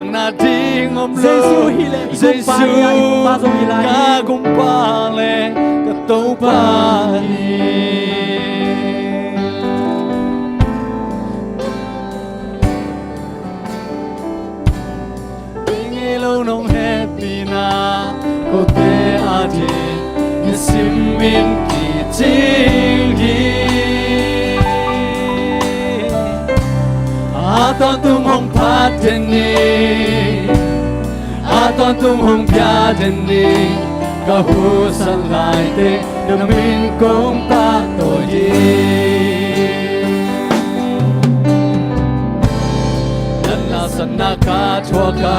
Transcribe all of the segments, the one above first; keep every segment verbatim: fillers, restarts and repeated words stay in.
Na ding om lo. Jesu hi leh i Gumpa hi a, i Gumpa zong hi lai hi. Jesu ka Gumpa le ka Topa hi. Bei ngei lo nong hehpihna, kote ading nisim in kicing hi. A tawntung hong phat den ni, a tawntung hong pia den ni, ka husan lai teng na min kong pahtawi hi. Na nasepna ka thuak a,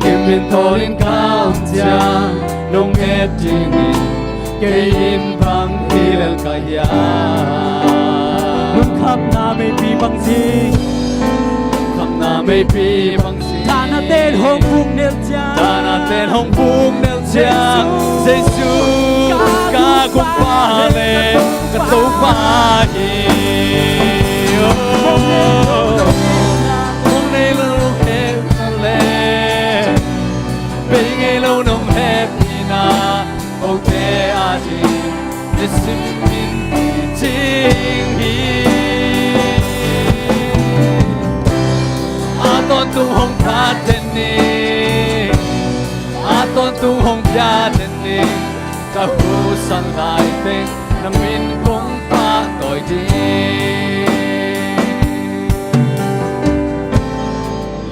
kim in thawl in ka om ciang, nong et dingin kei in bang hi lel ka hiam? Lungkhamna meipi bang zing, lungkhamna meipi bang zing. Tana ten hong vuk nel ciang, tana ten hong vuk nel ciang, Jesu ka Gumpa le ka Topa hi. Oh, mong nei lo nong hehpihna le, bei ngei lo nong hehpihna, kote ading nisim in kicing hi. A tawntung hong phat den ni, a tawntung hong pia den ni, ka husan lai teng na min kong pahtawi ding.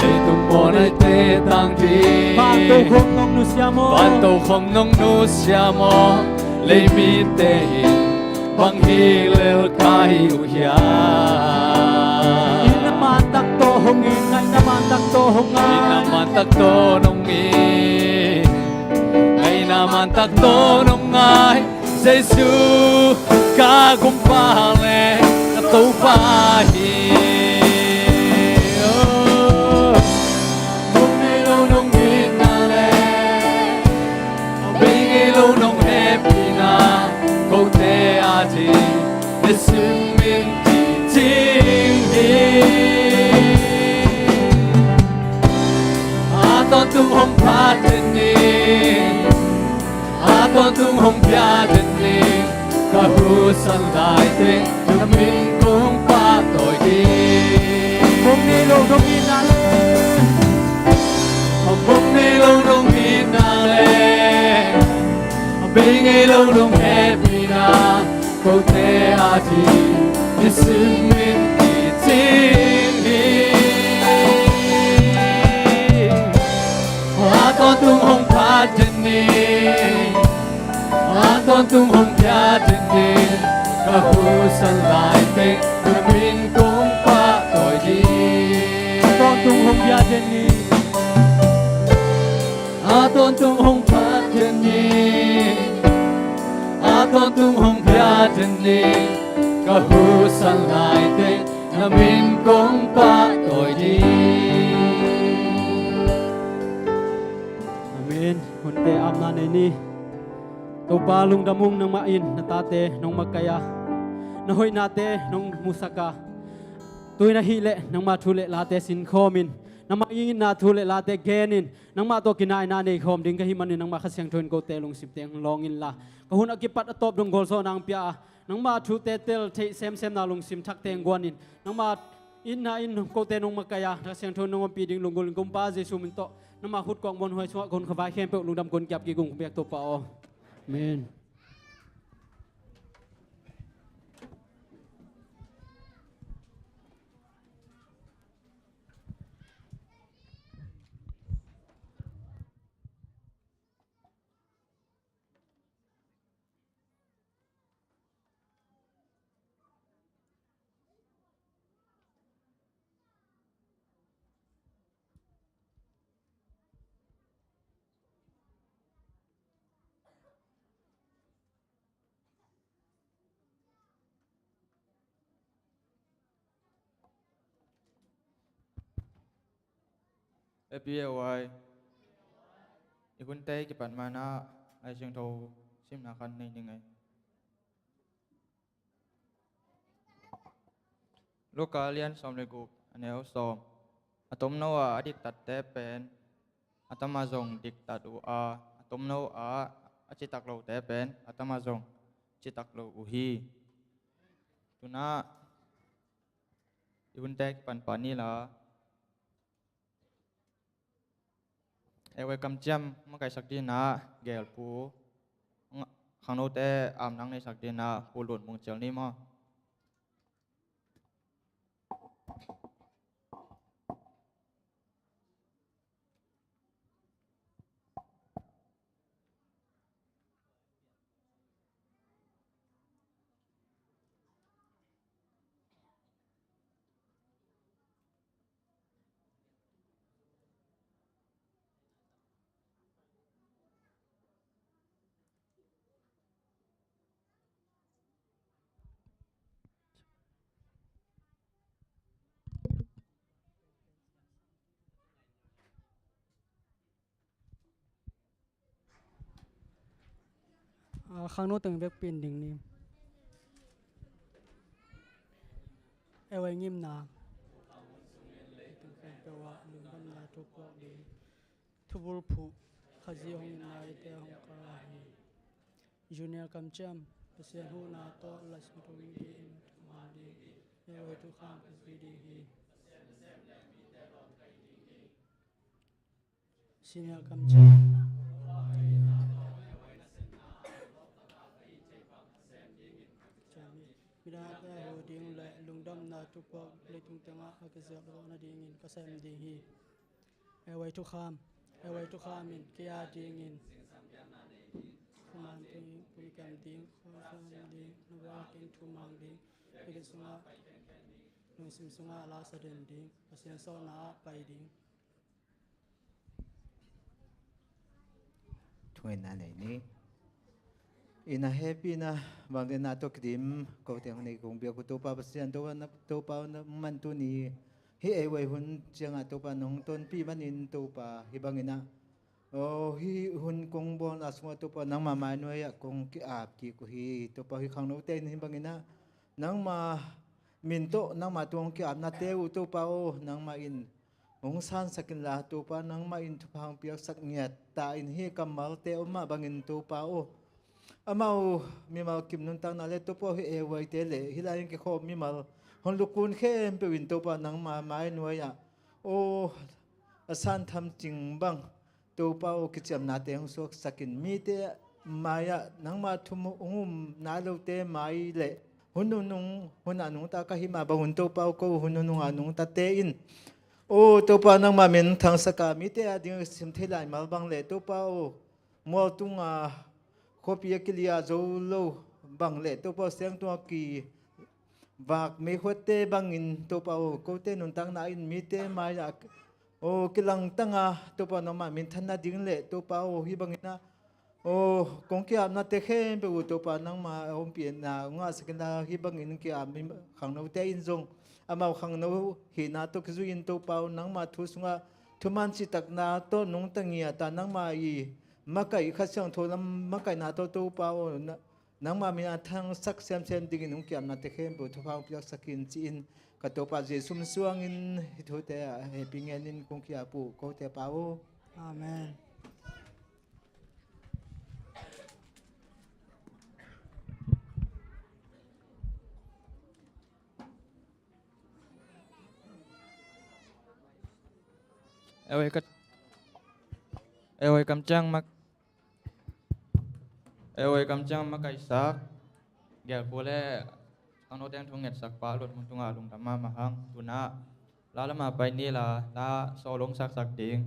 Leitung maw, naite tang ding. Vantokhom nong nusia maw? Vantokhom nong nusia maw? Leimite in bang hi lel ka hi uh hiam? Itna man tak tawh hong in, ngaihna man tak tawh hong ngai. Itna man tak tawh nong in, ngaihna man tak tawh nong ngai. Jesu ka Gumpa le ka Topa hi. Oh. Mong nei lo nong itna le, bei ngei lo nong hehpihna, kote ading nisim in kicing hi. A tawntung hong phat den ni, a tawntung hong pia den ni, ka husan lai teng na min kong pahtawi ding. Mong nei lo nong itna le, mong nei lo nong itna le, bei ngei lo nong hehpihna, kote ading nisim in kicing hi. A tawntung hong phat den ni, a tawntung hong pia den ni, ka husan lai teng na min kong pahtawi ding. A tawntung hong pia den ni, a tawntung hong phat den ni, a tawntung hong pia den ni, ka husan lai teng na min kong pahtawi ding. Amen. Hunte apna nei ni. Topa lungdam ung, nangmah in na tate nong makaih a, na hoihnate nong musak a, tu-in ahih leh nangmah thu le late sinkhawm in, nangmah itna thu le late gen in, nangmah tawh kinaina nei khawm ding ka hih manin nangmah Kha Siangtho in kote lungsimte hong lawng inla, ka hun a kipat a tawp dong gualzawhna hong pia a, nangmah thute tel theih semsemna lungsim thakte hong guan in, nangmah itna in kote nong makaih a, Kha Siangtho in nong ompih ding lunggulh in, Gumpa Jesu min tawh nangmah khut kuak muanhuai sungah ka hun kha vai khempeuh lungdam kong kiap kik ung, kong biak Topa aw. Amen. A P A Y i hunte kipat mana Lai Siangtho simna khat nei ning ei. Luka lian sawm le guk, a neu sawm. A tomno a a diktatte pen a tama zong diktat uh a, a tomno a a citak lote pen a tama zong citak lo uh hi. Tuna i hunte kipan pah ni la, ei, ei kamciam makaisak dina gelpu, khangnote amnang neisak dina Pu Lun Mung Cial ni maw? A, khangno teng vekpi in ding ni. Ei, ei ngimna. Lungdamna thu puak ding. Thubulphuh. Khazih hong itna eite hong kah hi. Junior kamciam. Pasian huhna tawh laisiangtho ding in thuman ding hi. Ei, ei thukham ka zui ding hi. Senior kamciam. Midangte a hu ding le lungdamna thu puak leitung tengah a kiziak zawh nadingin ka sem ding hi. Ei, ei thukham. Ei, ei thukham in kei a dingin thuman ding, pumpiam ding, khualzin ding, na vakin thumang ding, biakinn sungah, lungsim sungah lasa den ding, Pasian sawlna ah pai ding. Thungetna nei ni. Ina hehpihna vangliatna tawh kidim kote hong nei kong biak uh Topa Pasian, Topa na, Topa na man tuni hih ei, ei hun ciangah Topa nong tonpih manin Topa hih bangin ah, aw, hih hun kong bawlna sungah Topa nangma mainuai ah kong ki-ap kik uh hi. Topa hih khangnote in hih bangin ah nangma min tawh nangma tung hong ki-apnate uh Topa aw, nangmah in hong sansak inla Topa nangmah in thupha hong piaksak ngiat ta in, hih kammalte om mah bangin Topa aw, amau mimal kim nuntakna le Topa aw, hih ei, eite le hih lai-in kikhawm mimal hong lukun khempeuh in Topa nangma mainuai ah aw, a santham cing bang Topa aw, kiciamnate hong suaksak in, mite mai-ah nangma thu hong um nai lote mai le hun nunung, hun a nungta ka hih mah bang un Topa aw, ko hun nunung a nungtate in aw Topa nangma min thangsak a, mite a ding a sim thei laimal bang le Topa aw, mual tunga khuapi a kili a zo lo bang le Topa aw, siang tunga ki vak meikhuatte bangin Topa aw, kote nuntakna in mite mai-ah aw, kilangtang a Topa nangma minthan nading le Topa aw, hih bangin ah aw, kong ki-apnate khempeuh uh Topa nangma ompihna ngahsak inla, hih bangin ki-ap mi khangnote in zong amau khangno hihna tawh kizui in Topa aw, nangma thu sungah thuman citakna tawh nungta ngiat a, nangma i makaih Kha Siangtho lam makaihna tawh Topa aw, na, nangma min a thangsak semsem dingin hong ki-apnate khempeuh thupha hong piaksak in ci-in ka Topa Jesuh min suangin hih thute a hehpih ngenin kong ki-ap uh kote Pa aw. Amen. Ei, ei ka, ei, ei kamciam mak, ei, ei kamciam makaisak gelpu le khangnote thu ngetsak Pa Lun Mung tungah lungdam mahmah hang. Tuna la lamah pai ni la, la sawlong saksak ding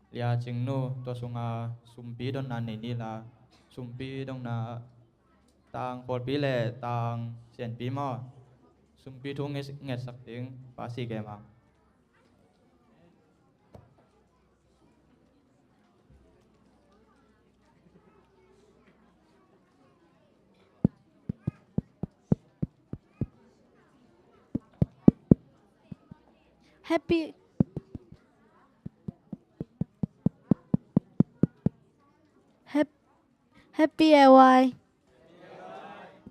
Lia Cing Nu, tua sunga sumpi donna nei ni la, sumpi donna tang Kawlpi le tang Sianpi maw, sumpi thu nget, ngetsak ding Pa Si Kem Mang. Happy, hap-, Happy A Y.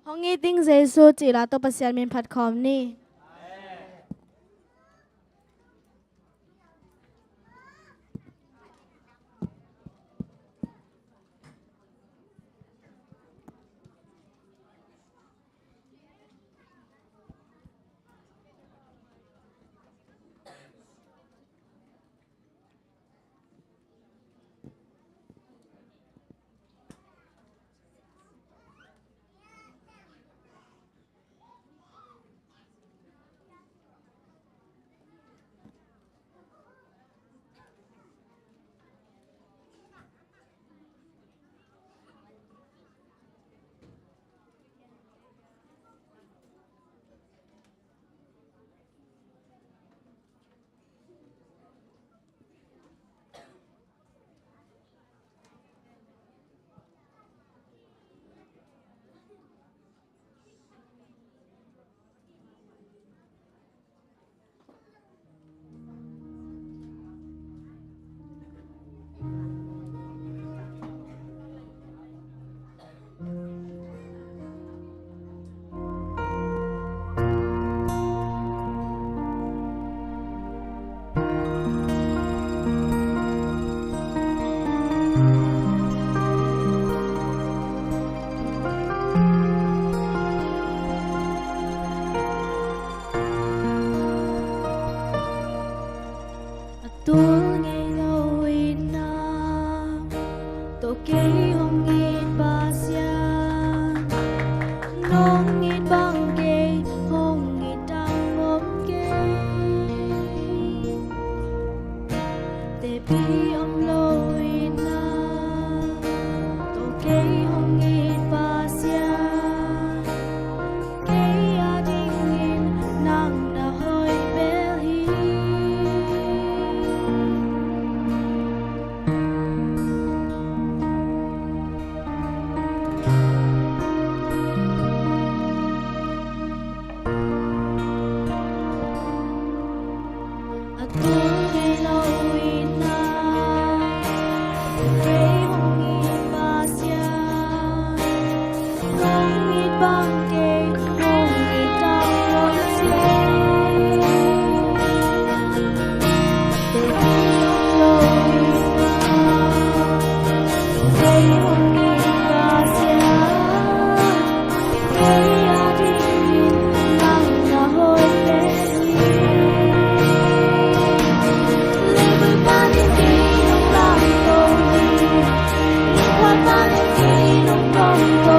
Hong it ing Jesu cih la tawh Pasian min phat khawm ni. Tul ngei lo itna tawh kei hong it Pasian, nong it bang kei hong it dang om kei. Tepi om lo itna tawh kei hong it Pasian, kei adingin nang na hoih bel hi. A tul ngei lo itna tawh kei hong it Pasian, nong it bang kei hong it dang om kei. Tepi om lo itna tawh kei hong it Pasian, kei adingin nang na hoih bel hi. Leivui panin kei nong lamto hi. Ningkuan panin kei nong tongto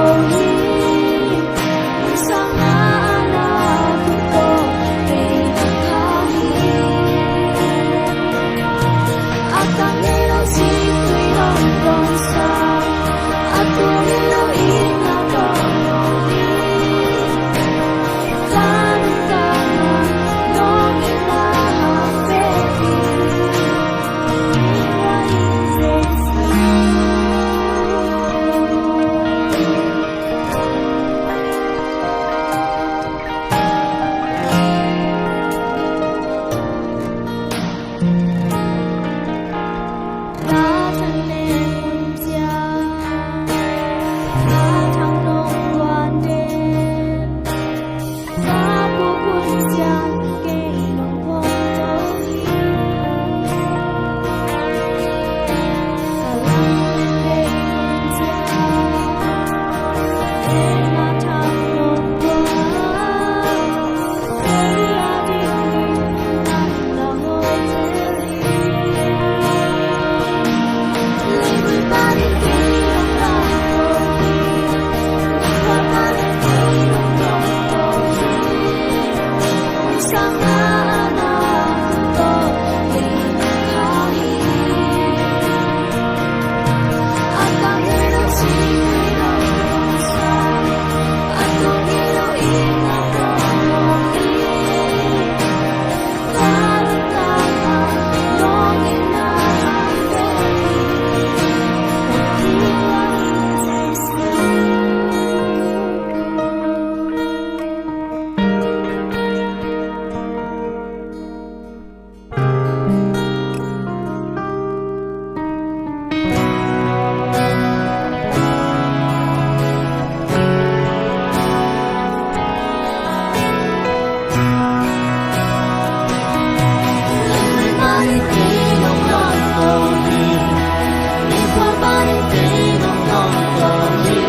hi.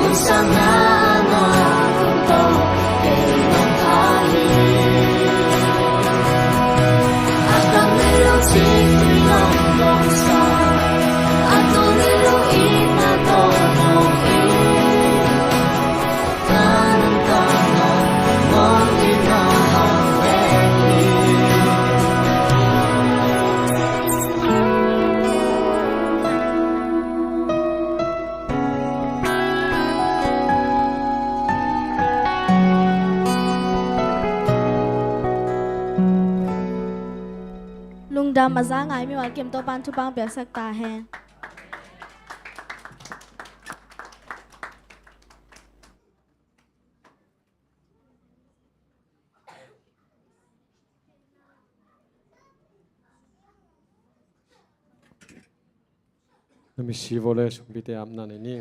Nungsang na a na tung tawh kei nong kha hi. A tang ngei lo cingtui nong dongsa, a tul ngei lo itna tawh nong it. Ka nuntakna nong itna hang bek hi. Lungdam. A za ngai mi walkim Topa'n thupha piaksak ta hen. Na misi vawlei sungpite apna nei ni.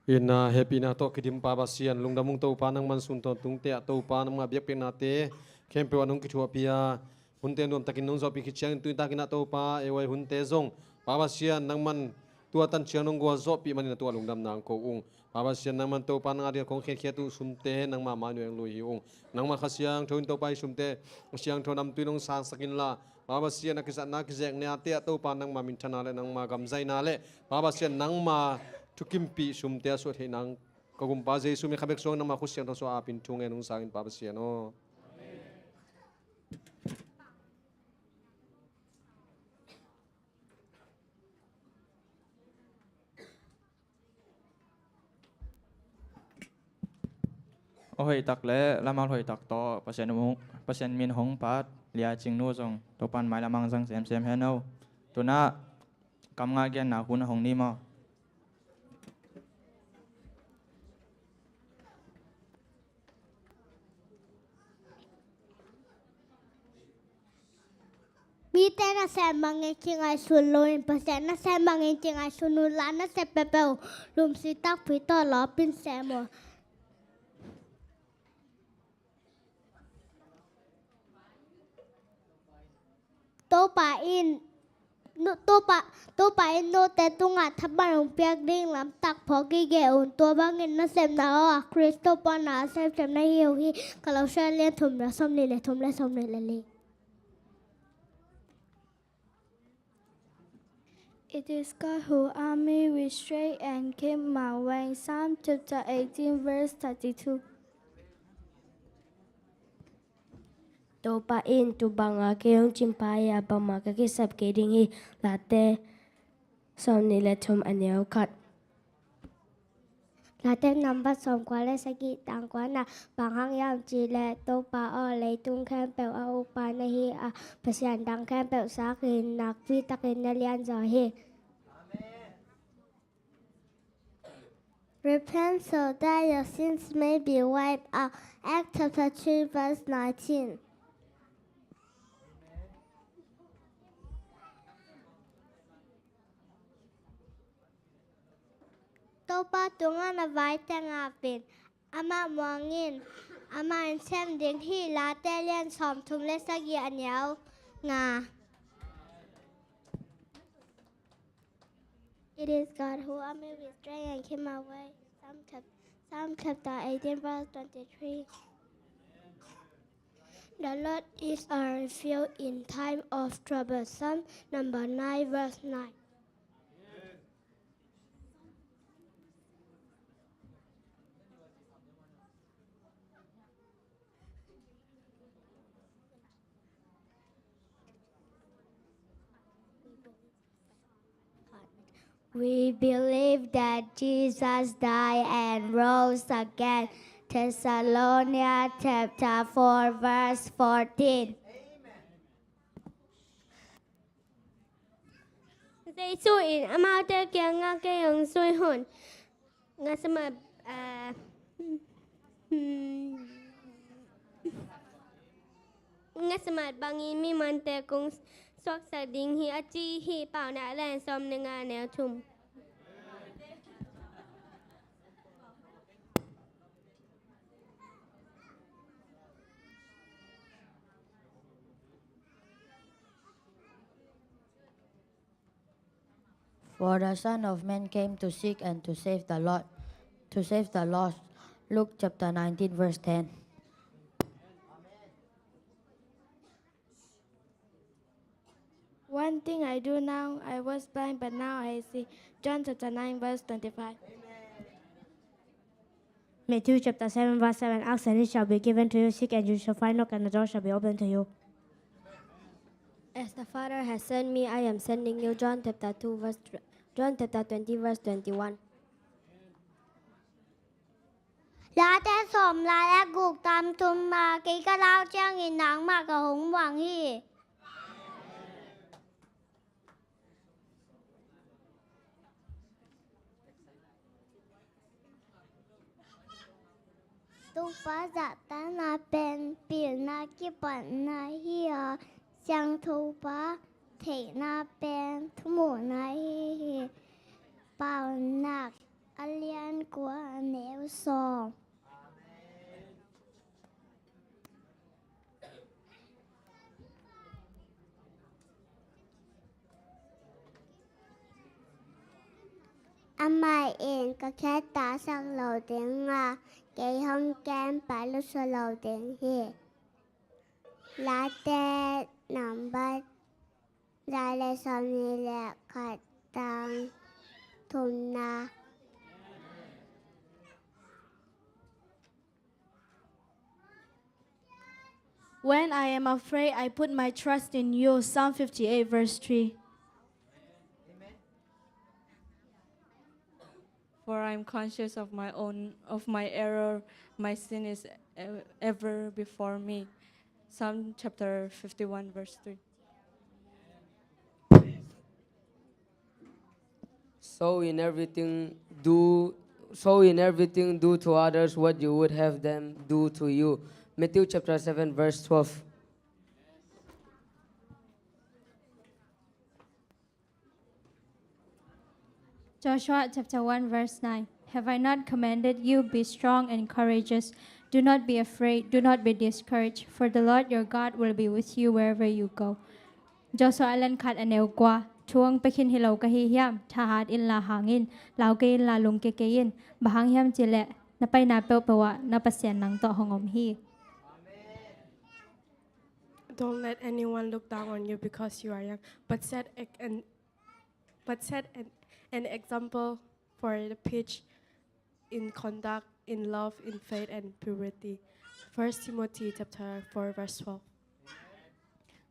Itna hehpihna tawh kidim Pa Pasian, lungdam ung Topa, nangman sun tawntungte ah Topa, nangma biakpiaknate khempeuh ah nong kithuahpih a, hunte nuamtakin nong zawhpih khit ciangin tuni takin ah Topa, ei huai hunte zong Pa Pasian, nangman tua tan ciang nong gualzawhpih manin a tua lungdam nang ko ung. Pa Pasian, nangman Topa nang a dingin kong khiatkhiat uh sumte nangma mai nuai hong lui hi ung. Nangma Kha Siangtho in Topa i sumte a siangtho namtui nong sangsak inla, Pa Pasian, a kizatna kizekna te ah Topa nangma minthana le nangma gamzaina le Pa Pasian, nangma thukimpih sumte a suah theih nang ka gumpa Jesu min kha bek suang nangma khut siangtho suah a pin thu ngen ung sangin Pa Pasian aw. A hoih tak le lamau hoih tak tawh Pasian, Pasian min hong pat Lia Cing Nu zong Topan mailam ang zang semsem hen aw. Tunah kam nga genna hun a hong ni maw? Mite nasem bangin kingaihsun loin Pasian nasem bangin kingaihsun unla, nasep peuhpeuh lungsim takpi tawh lawpin sem un. Topa in, no, Topa, Topa in note tungah thaman hong piak ding lamtak phawk gige un. Tua bangin nasepna aw a Khrist Topa na a semsem na hi uh hi. Kolose lian thum, neu sawmnih le thum le sawmnih le li. It is God who armed me with strength and keep my way. Psalm chapter eighteen, verse thirty-two. Topa in tu banga kei hong cingpah hi a, bangmah ka kisap kei ding hi. Late sawmnih le thum, a neu khat. Late number sawmkua le sagih, tang kuana. Bang hang hiam cih leh Topa aw, leitung khempeuh a ukpa na hi a, pasian dang khempeuh sakin nakpi takin na lianzaw hi. Repent so that your sins may be wiped out. Acts chapter three, verse nineteen. Topa tungah na vai teng a pen, amah muangin, amah in sem ding hi. Late lian sawmthum le sagih, a neu nga. It is God who armed me with strength and keep my way. Psalm chap-, Psalm chapter eighteen, verse twenty-three. The Lord is our refuge in time of trouble. Psalm number nine, verse nine. We believe that Jesus died and rose again. Thessalonians chapter four, verse fourteen. Jesu in amaute kiangah kei hong zui un. Ngasamat, ah, hmm, ngasamat bangin mi mante kong suaksak ding hi, a ci hi. Paunak lian sawm le nga, neu thum. For the Son of Man came to seek and to save the Lord, to save the lost. Luke chapter nineteen, verse ten. One thing I do now, I was blind, but now I see. John chapter nine, verse twenty-five. Matthew chapter seven, verse seven. Ask and it shall be given to you, seek and you shall find, knock and the door shall be opened to you. As the Father has sent me, I am sending you. John chapter two, verse, John chapter twenty, verse twenty-one. Late sawm le guk, tang thum a, kei ka lau ciangin nangmah ka hong muang hi. Topa zahtakna pen pilna kipatna hi a, siangthopa theihna pen thumuhna hi hi. Paunak a lian kua, a neu sawm. Amah in ka khet taksak lo ding a, kei hong kem pah lusu lo ding hi. Late nambat za le sawmnih le khat, tang thumna. When I am afraid, I put my trust in you. Psalm fifty-eight, verse three. For I am conscious of my own, of my error. My sin is e-, ever before me. Psalm chapter fifty-one, verse three. So in everything, do, so in everything, do to others what you would have them do to you. Matthew chapter seven, verse twelve. Joshua chapter one, verse nine. Have I not commanded you? Be strong and courageous. Do not be afraid, do not be discouraged, for the Lord your God will be with you wherever you go. Joshua lian khat, a neu kua. Thu hong pia khin hi lo ka hi hiam? Thahat inla hang in, lau kei inla lungkia kei in. Bang hang hiam cih leh na paina peuhpeuh ah na Pasian nang tawh hong om hi. Don't let anyone look down on you because you are young, but set ex-, an, but set an, an example for the piece in conduct, in love, in faith, and purity. First Timothy chapter four, verse twelve.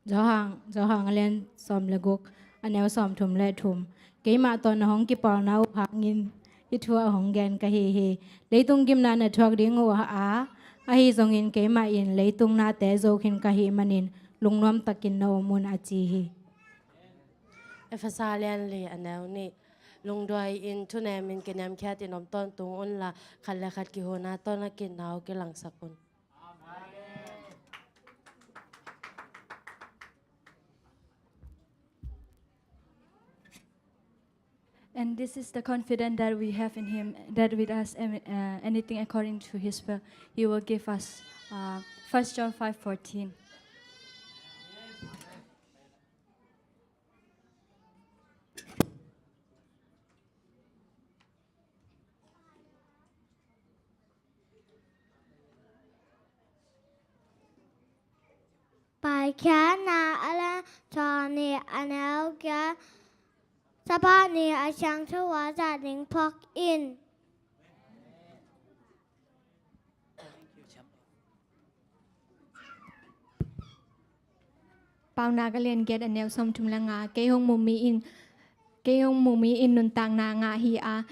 Johan, Johan a lian sawm le guk, a neu sawmthum le thum. Keimah tawh na hong kipawlna uh hangin hih thu a hong gen ka hi hi. Leitung gimna na thuak ding uh a, ahi zongin keimah in leitung nate zo khin ka hih manin lungnuam takin na om un, a ci hi. Efesa lian li, a neu nih. Lungduai in, thunemin, kiniamkhiatin om tawntung unla, khat le khat kihuna tawh na kinau kilangsak un. And this is the confidence that we have in him, that with us, um, uh, anything according to his will, he will give us. Uh, First John five fourteen. Paikhiatna a lian sawmnih, a neu giat. Sapa ni a siangtho a zat ding phawk in. Paunak a lian giat, a neu sawmthum le nga. Kei hong muh mi in, kei hong muh mi in nuntakna ngah hi a,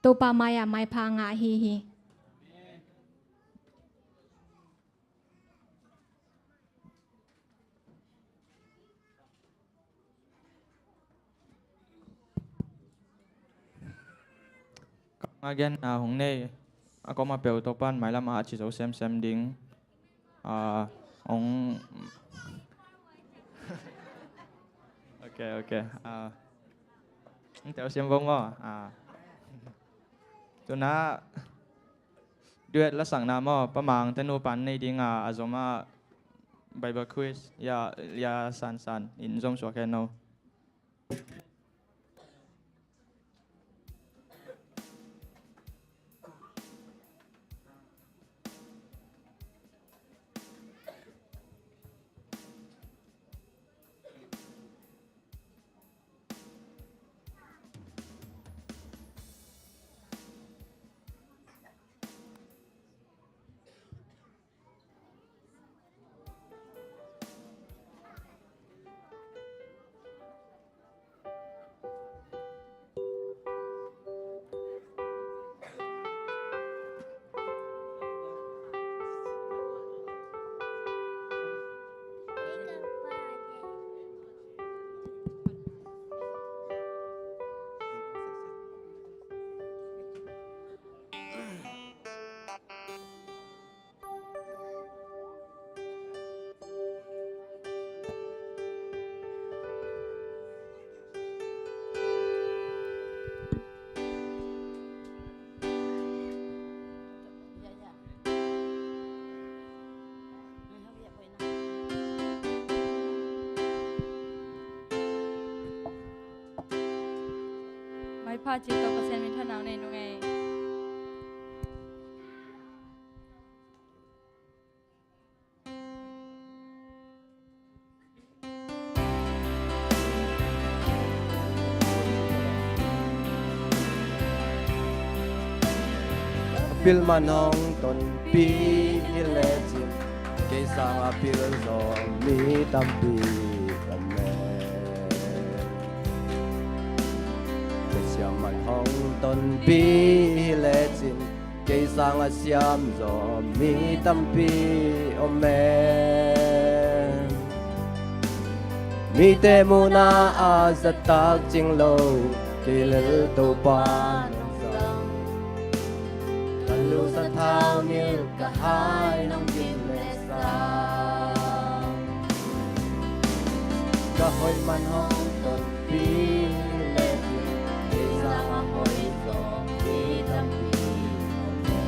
Topa mai-ah maipha ngah hi hi. Ka hong a genna hong nei a, koma peuh Topa'n mailam ah a ci zo semsem ding. Ah, hong. Ok, ok. Ah, hong teu siam vo maw? Ah. Tuna duet lasakna maw, Pa Mang te nupa'n nei ding a, a zom a Bible quiz, ya, ya sansan in zom suak hen no. Pha cih tawh Pasian min thanau nei nung ei. A pil man hong tonpih hi lecin, kei sangin a pil zaw mi tampi om e. Kei siam man hong tonpih hi lecin, kei sangin a siam zaw mi tampi om e. Mite muhna a zahtak cing lo, kei lel Topa nong zang. Ka lus a thau nil, ka hai nong dim le sang. Ka hoih man hong tonpih lecin, kei sangin a hoih zaw mi tampi om e.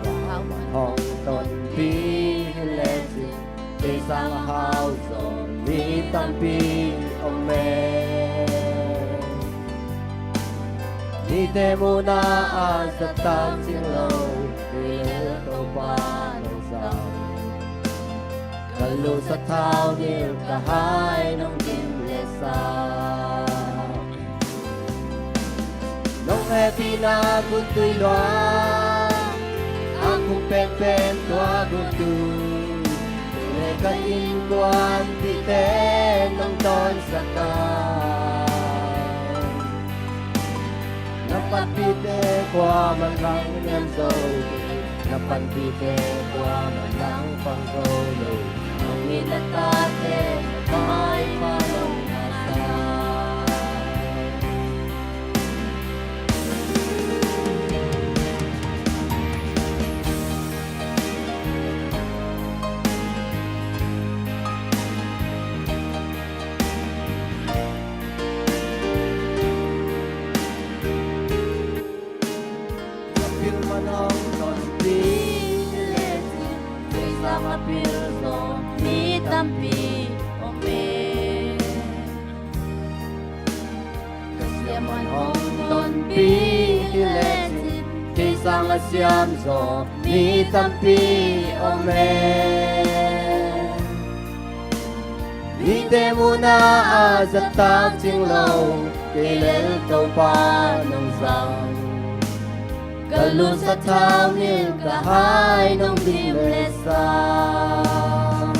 Ka hau man hong tonpih lecin, kei sangin a hau zaw mi tampi om e. Mite muhna a zahtak cing lo, kei lel Topa nong zang. Ka lus a thau nil, ka hai nong dim le sang. Nong hehpihna guntui lua, a khum penpen tua guntui, kei le ka innkuanpihte nong dawnsak a. Na panpihte kuamah langniam zo, na panpihte kuamah langpang zo lo. Nong it na tate, na maipha nong ngahsak. A pil man hong tonpih hi lecin, kei sangin a pil zaw mi tampi om e. Ka siam man hong tonpih hi lecin, kei sangin a siam zaw mi tampi om e. Mite muhna a zahtak cing lo, kei lel Topa nong zang. Ka lus a thau nil, ka hai nong dim le sang.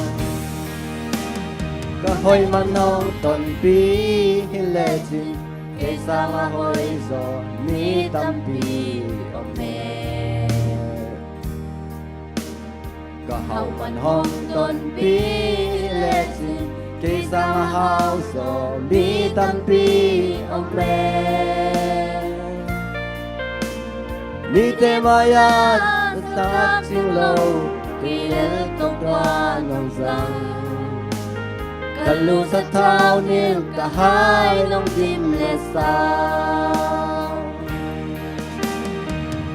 Ka hoih man hong tonpih hi lecin, kei sangin a hoih zaw mi tampi om e. Ka hau man hong tonpih hi lecin, kei sangin a hau zaw mi tampi om e. Mite mai-ah zahtak cing lo, kei lel Topa nong zang. Ka lus a thau nil, ka hai nong dim le sang.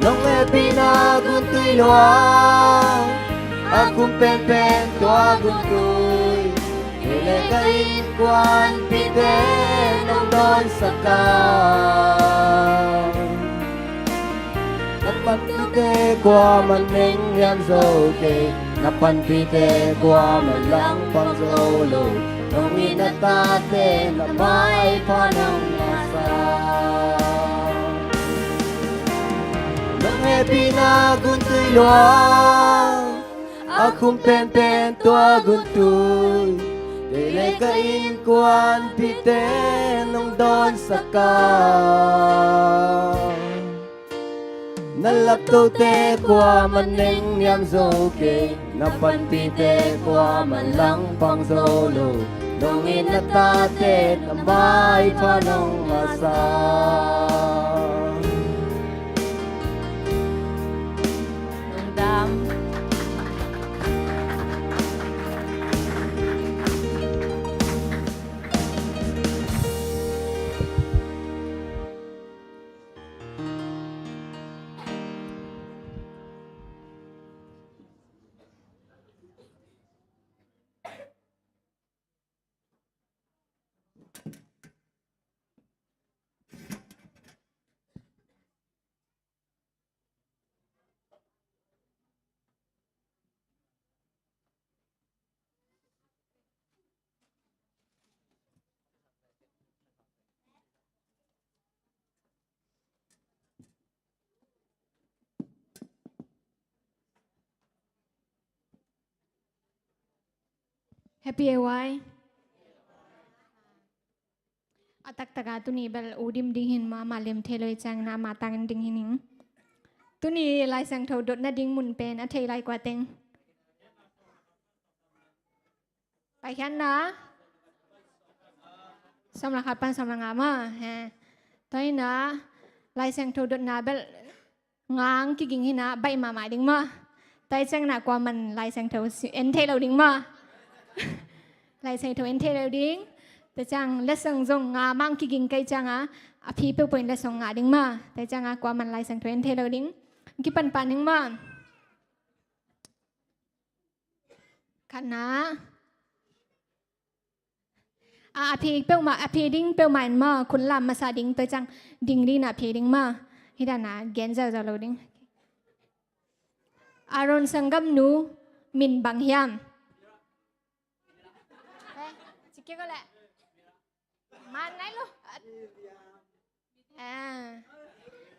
Nong hehpihna guntui lua, a khum penpen tua guntui, kei le ka innkuanpihte nong dawnsak a. Na panpihte kuamah nengniam zo kei, na panpihte kuamah langpang zo lo. Nong it na tate, na maipha nong ngahsak. Nong hehpihna guntui lua, a khum penpen tua guntui, kei le ka innkuanpihte nong dawnsak a. Na laptote kuamah nengniam zo kei, na panpihte kuamah langpang zo lo. Nong it na tate, na maipha nong ngahsak. Lungdam. Happy A Y. A taktaka tuni bel u dim ding hin maw, amah lem thei lo i ciangin amah tangin ding hi ning. Tuni Lai Siangtho dotna ding mun pen a thei lai kua teng. Paikhiatna sawm le khat pan sawm le nga maw. He. Tua hi na Lai Siangtho dotna bel nga ang kiging hi na baih mahmah ding maw. Tua hi ciangin ah kuaman Lai Siangtho en thei lo ding maw. Lai Siangtho en thei lo ding. Tua ciang letsong zong nga mah ang kiging kei ciang a, a phi peuhpeuh in letsong ngah ding maw. Tua hi ciang a kuaman Lai Siangtho en thei lo ding. Kipan pan ding maw. Khatna. A, a phi peuhmah, a phi ding peuhmah in maw, khut lam masa ding, tua ciang ding ding na phi ding maw. Hi dan a gen zawzaw lo ding. Aaron sanggamnu min bang hiam? Eh, cikik ko leh. Man nai lo. Ah.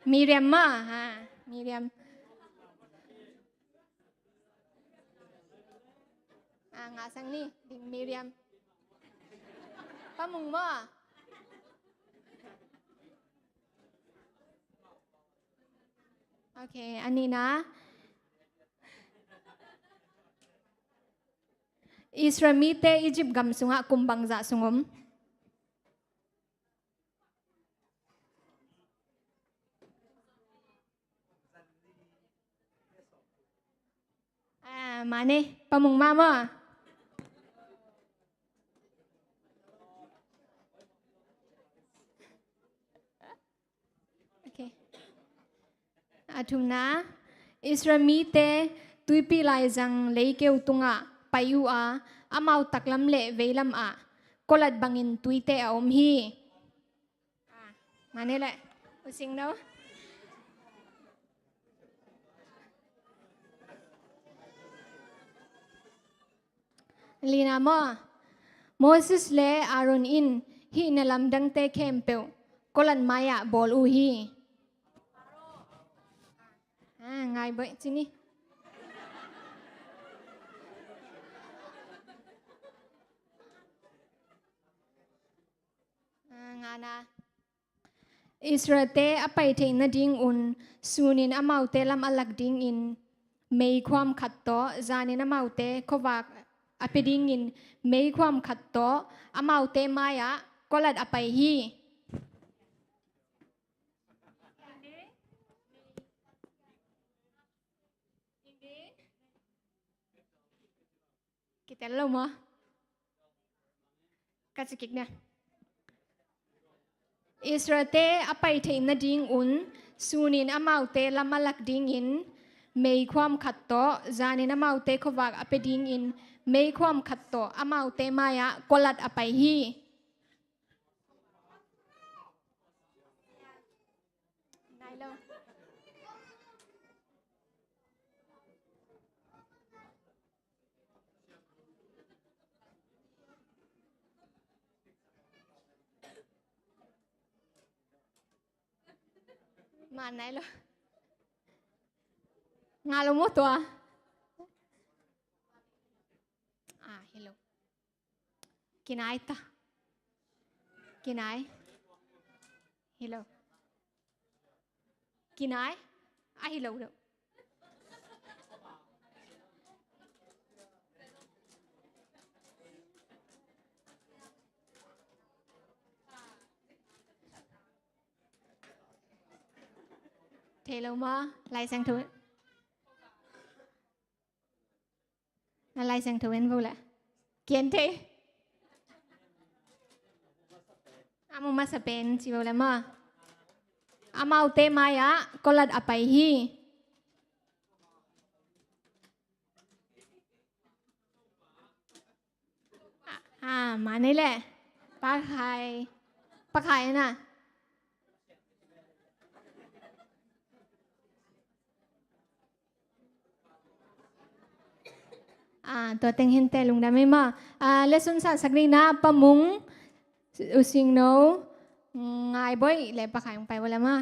Miriam maw? Ah, Miriam. Ah, ngah sang ni, ding Miriam. Pa Mung maw? Ok, a nihna. Israel mite Egypt gam sungah kum bangzah sung om? Ah, mane, Pa Mung mah maw. Ok. A thumna, Israel mite tuipi laizang leikeu tungah pai uh a, amau taklam le veilam ah kolat bangin tuite a om hi. Ah, mane le, u sing no. Lina maw? Moses le Aaron in hih na lamdangte khempeuh kolat mai-ah bawl uh hi. Ah, ngai boih ci ni. Ah, ngana. Israelte a pai theih nadingun sunin amaute lam a lak dingin meikhuam khat tawh, zanin amaute khuavak a pia dingin meikhuam khat tawh amaute mai-ah kolat a pai hi. Kitel lo maw? Ka ci kik nia. Israelte a pai theih nadingun sunin amaute lam a lak dingin meikhuam khat tawh, zanin amaute khuavak a pia dingin meikhuam khat tawh amaute mai-ah kolat a pai hi. Nai lo. Ma nai lo. Nga lo maw tua. Ah, hi lo. Kinai ta. Kinai. Hi lo. Kinai. A hi lo deuh. Thei lo maw? Lai Siangtho. Na Lai Siangtho en vo le. Kian thei. A mu masa pen ci vo le maw. Amaute mai-ah kolat a pai hi. Ah, mane le. Pa Khai. Pa Khai na. Ah, tua teng hinte lungdam ei maw. Ah, lesson sa sak ding na Pa Mung, U Sing No, Ngai Boih le Pa Khai hong pai vo le maw.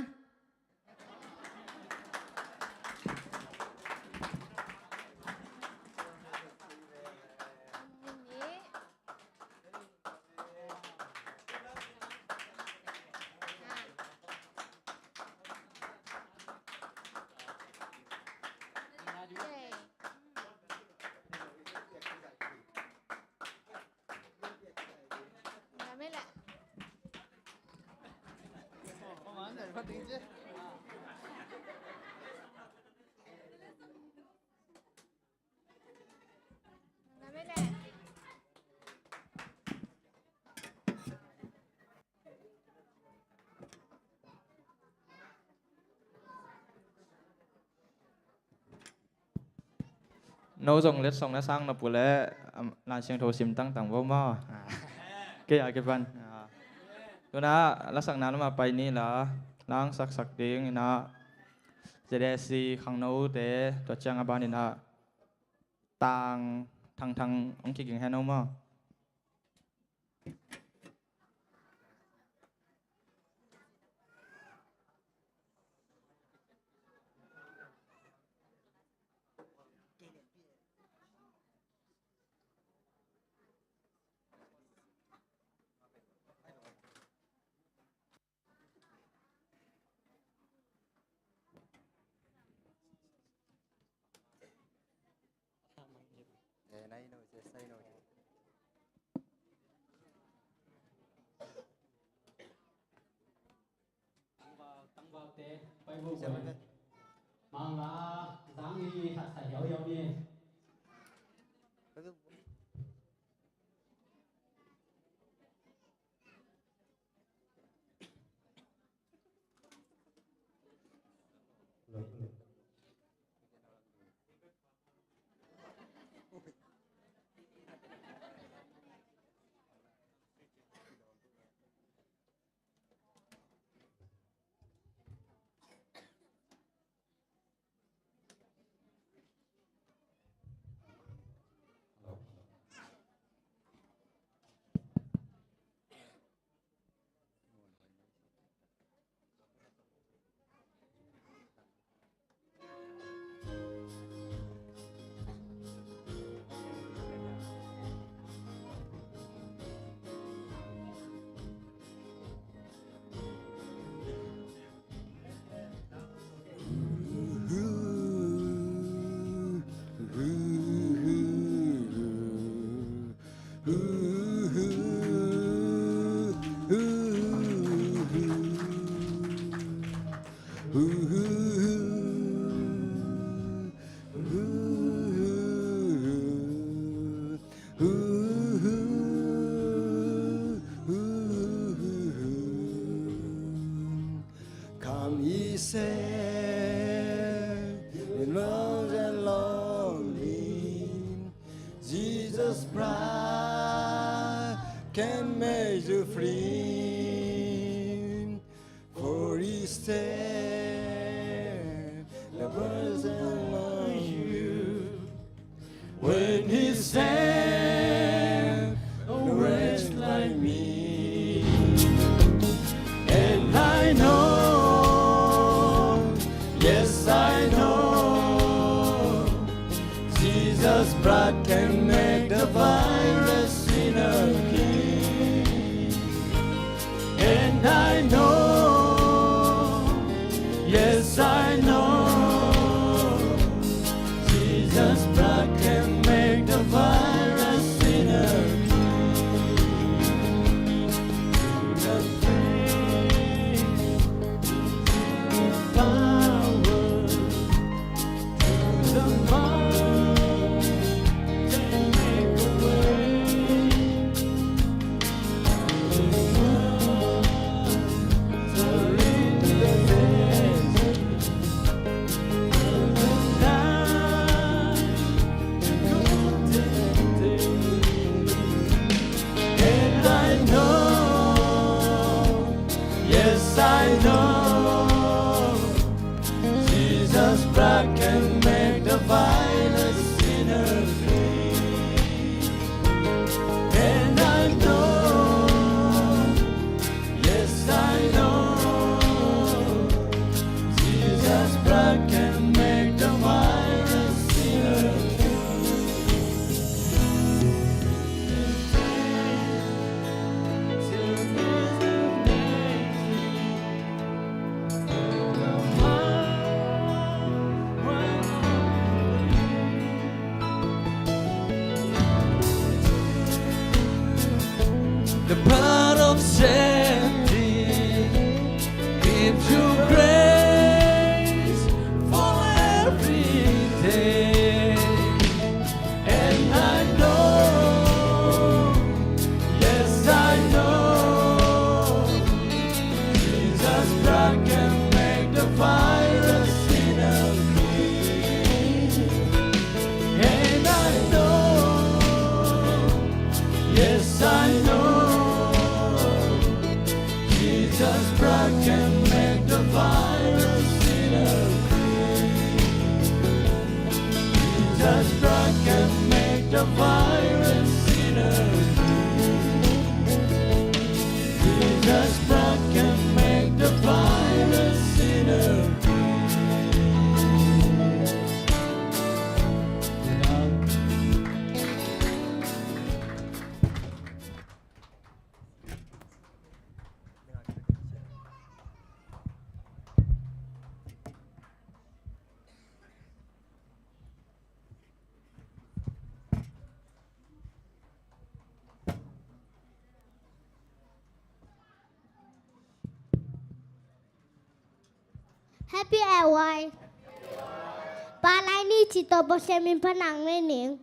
No zong letsong na sang na pu leh, um, Laisiangtho sim tangtang vo maw. Kei a kipan. Ah. Tu-in ah lasakna lam ah pai ni la, la hong saksak ding in ah, Z A C khangnote, tua ciang a ban in ah Tang Thang Thang hong kiging hen o maw. Tangval, tangvalte, pai bu pai. Mang la, zang i khat sa hiau hiau ni. Come ye saints, when lost and lonely, Jesus Christ can make you free. For he saved the person among you. When he saved a wretch like me. And I know, yes, I know, Jesus' blood can make the vilest sinner clean. And I know, yes, I know, Jesus' blood can make the vilest sinner clean. The faith, the power, and I know, yes, I know, Jesus' blood can make the vilest sinner clean. And I know, yes, I know, Jesus' blood can make the vilest sinner clean. The blood of shed, it gives you Yes, I know Jesus' blood can make the vilest sinner clean. Jesus' blood can make the vilest sinner clean. Jesus' blood can make the vilest sinner clean. Happy L Y. Pa Lai Ni cih tawh Pasian min phatna nei ning.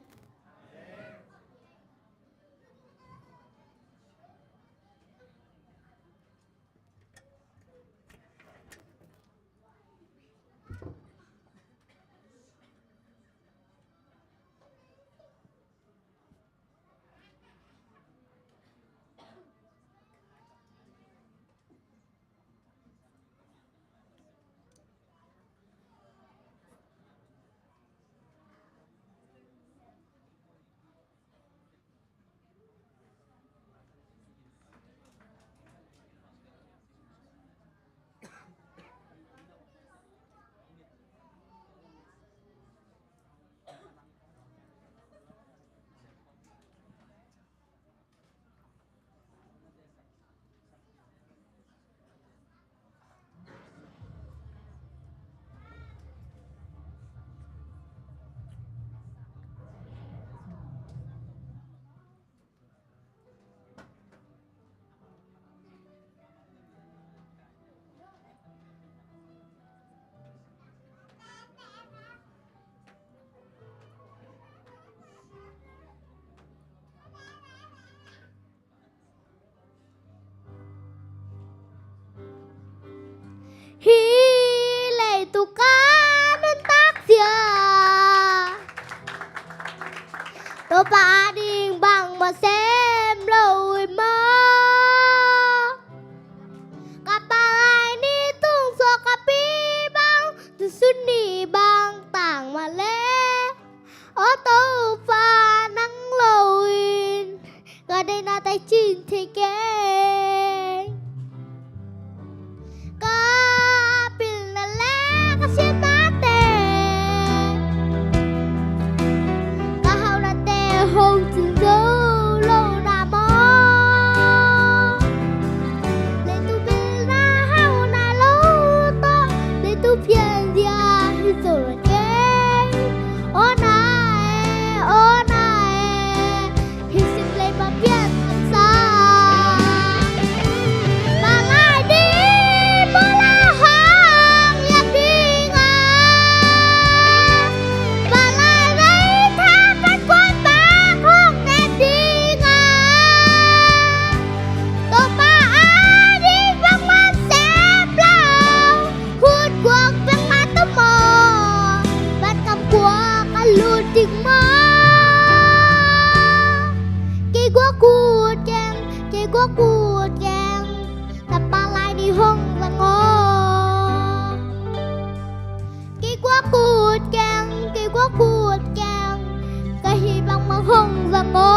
Hih leitung a nuntak zia Topa ading bangmah sem lo hi maw? Ka Pa Lai Ni tung suak a pi bang, tu sun ni bang tang mah leh, aw Topa nang lo in ka deihna taici thei keng. Ka pilna le ka siatnate, ka hauhnate hong cin zo lo na maw? Leitung pilna hauhna lo tawh, leitung pianzia hi zo lo kei. Aw na e, aw na e, hih simlei ma pian mansa. Pa Lai Ni pawla hong liak ding a, Pa Lai Ni thahat kuan bang hong nek ding a, Topa ading bangmah sem lo. Khut guak bek mah tawh maw, vankam guak a lut ding maw? Kei guak ut keng, kei guak ut keng, Topa Lai Ni hong zang aw. Kei guak ut keng, kei guak ut keng, ka hih bangmah hong zang aw.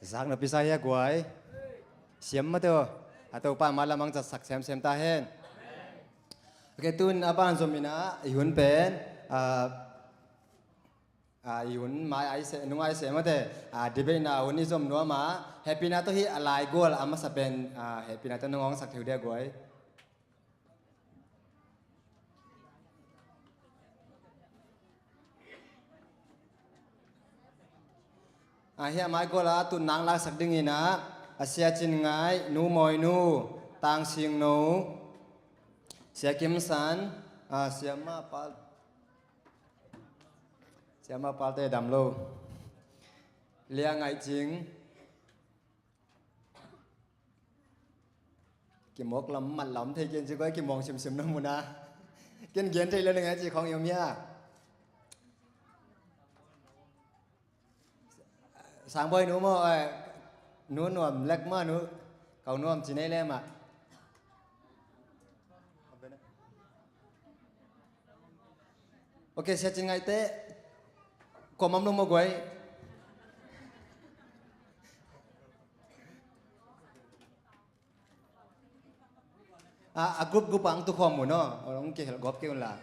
Zak na pisa hia guai. Siam mate aw. A Topa ma lamang zatsak semsem ta hen. Ok, tun a ban zom ina i hun pen, ah, ah, i hun mai ai se, nung ai se mate, ah, debate na hun i zom nuam a, hehpihna tawh hi a lai gual a masa pen, ah, hehpihna tawh nong awngsak theu dia guai. Ah, hia mai gual a tun nang laksak ding ina, a Sia Cin Ngai, Nu Mawi Nu, Tang Sing No, Sia Kim San, ah, Sia Ma Pal, Sia Ma Pal te dam lo. Lia Ngaih Cing. Kimawk lam mat lam thei ken ci koi kimawk simsim na muna. Ken gen thei lo na ngai ci khong yom hia. Sang Bawi Nu maw, eh, Nu Nuam Lek maw, Nu Kau Nuam ci nei le mah. Ok, Sia Cin Ngaih te. Kua mam lo maw guai. A, a group group ang tu khawm mu no. Ong kihel gop kei un la.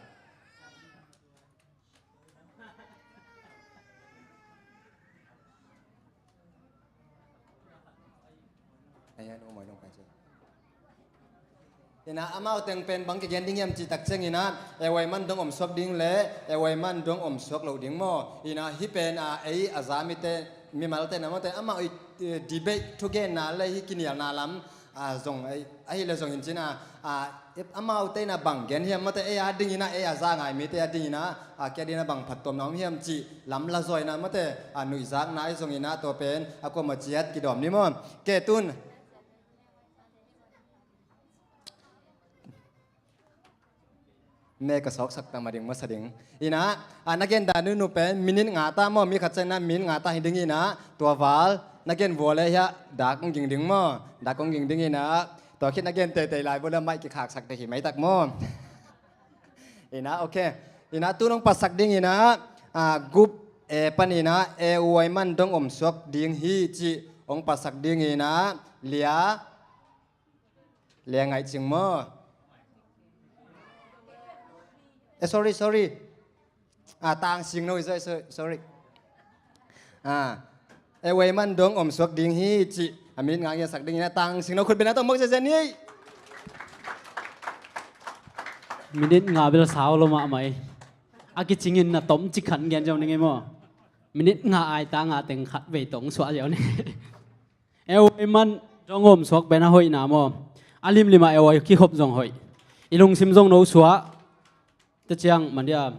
Ayan, oh, mawi nong pai cia. Ina amau teng pen bang kigen ding hiam cih tak ciang ina, A Y man dong om suak ding le A Y man dong om suak lo ding maw? Ina hih pen a ei a za mite, mimalte na mawte amau i, i debate thugenna le hih kinialna lam, a, zong ei, ahi le zong hin cin a, a, amaute ina bang gen hiam mawte ei a ding ina, ei a za ngai mite a ding ina, a, kia ding ina bang phattuamna om hiam cih lam la zaw ina mawte, a, nuihzakna ahi zong ina tua pen a kuamah ciat kidawm ni maw? Ke tun. Me ka sawksak tam a ding masa ding. Ina, a, na gen dan nunu pen minute nga ta maw, mi khat ciang ina minute nga ta hi ding ina, tua val na gen vua le hiah dak kong ging ding maw, dak kong ging ding ina, tua khit na gen teitei lai vua le maih kikhaksak te hi mai tak maw. Ina, ok. Ina, tu nong pasak ding ina, a, group A pan ina, A Y man dong om suak ding hi cih hong pasak ding ina, Lia, Lia Ngaih Cing maw? Eh, sorry, sorry. Ah, Tang Sing No, sorry, sorry, sorry. Ah, A Y man dong om suak ding hi cih a minute nga ngiasak ding ina, Tang Sing No khut beng na tawh mawk zenzen hi. Minute nga bel sau lo mahmah hi. A kicingin na tom cik khan gen zong ning hi maw? Minute nga ai ta nga teng khat vei tong suah ziau ni. A Y man dong om suak pen a hoihna maw? A limlim ah A Y kikhop zong hoih. I lungsim zong no suah. Tua ciang man dia,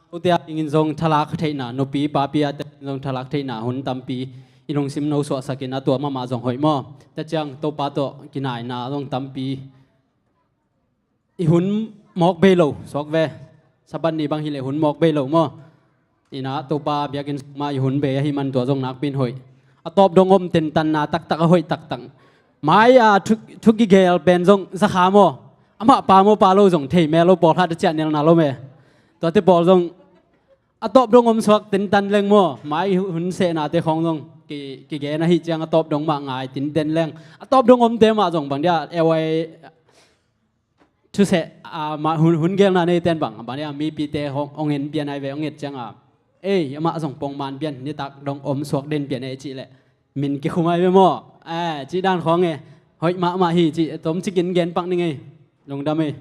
ute a dingin zong thalak theihna, nupi papi a te zong thalak theihna hun tampi i lungsim no suahsak in a tua mahmah zong hoih maw? Tua ciang Topa tawh kinaina zong tampi. I hun mawk bei lo, suak ve. Sabbath ni bang hileh hun mawk bei lo maw? Ina Topa biakinn sung mah i hun bei ahih man tua zong nakpi in hoih. A tawp dong om tentanna taktak a hoih taktak. Mai a thu, thu kigel pen zong zakha maw? Amah pa maw pa lo zong thei me lo, pawlkhat a ciah nelna lo me. Tuate pawl zong a tawp dong om suak tentan leng maw? Mai hun sehnate khawng zong ki, kigen ahih ciang a tawp dong mah ngai tinten leng. A tawp dong omte mah zong bang dia A Y thuseh, a, mah hun, hun gelna neiten bang, bang dia mipite hong, hong en pian ai ve, hong et cianga, ei, amah zong pongman pian, nitak dong om suak den pian ei cih leh min kikhum ai ve maw? Eh, cih dan khawng e, hoih mahmah hi cih tom cikin gen pak ning ei. Lungdam ei.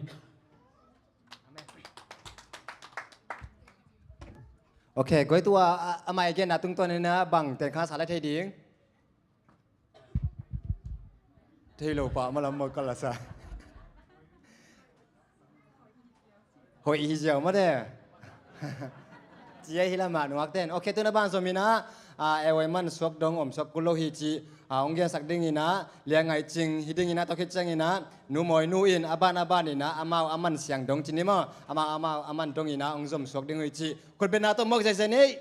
Ok, guai tua, a, a mai genna tungtawn ina bang ten kha sa lai thei ding. Thei lo pah malam maw ka la sa. Hoih hi ziau mate. Cia hi la mah nuak ten. Ok, tuna ban zom ina, a, A Y man suak dong om suak kul lo hi cih, a, hong gensak ding ina, Lia Ngaih Cing hi ding ina, tua khit ciang ina, Nu Mawi Nu in a ban a ban ina, amau a man siang dong ci ni maw, amau, amau a man dong ina hong zom suak ding uh hi cih. Khut beng na tawh mawk zenzen ei.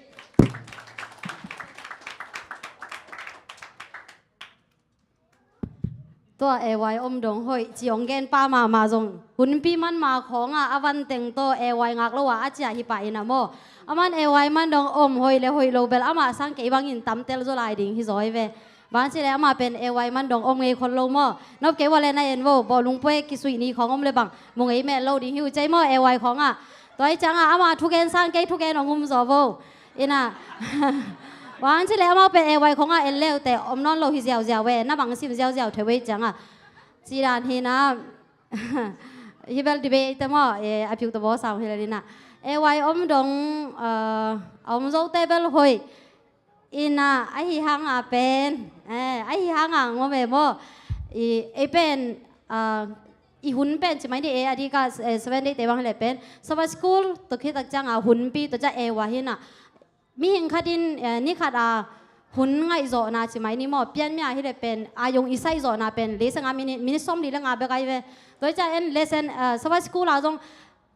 Tua A Y om dong hoih ci hong gen pa mahmah zong hunpi man ma khawng a, a van teng tawh A Y ngak lo a, a ciah hi pah ina maw? A man A Y man dong om hoih le hoih lo bel amah sang kei bangin tamtel zaw lai ding hi zaw hi ve. Bang ci le amah pen A Y man dong om ngei khol lo maw. Nop kei ua le na en vo, bawlung pue kisuih ni khawng om le bang mu ngei mel lo ding hi uh cei maw, A Y khawngah. Tua hi ciangah amah thugen sang kei thugen hong um zaw vo. Inah bang ci le amah pen A Y khawngah en leute om nawn lo hi ziauziau ve, na bang sim ziauziau theu ve ciangah. Ci dan hinah. Hi bel debate te maw, eh, a piu ta baw sam hi le dinah. A Y om dong, eh, a om zo te bel hoih. Inah ahi hanga pen, eh, ahi hanga ngom e maw. I, ei pen, eh, i hun pen ci mai ni e, a dika, eh, seven day te bang hi le pen. Sabbath school, tua khitak cianga hunpi, tua cia A Y hinah. Mihing khatin, eh, ni khat a hun ngaihzawhna ci mai ni maw, pianmia hi le pen a yong i saihzawhna pen leisanga minit, minit sawmli le nga bek ai ve. Tua hi cia en lesson, eh, Sabbath school ah zong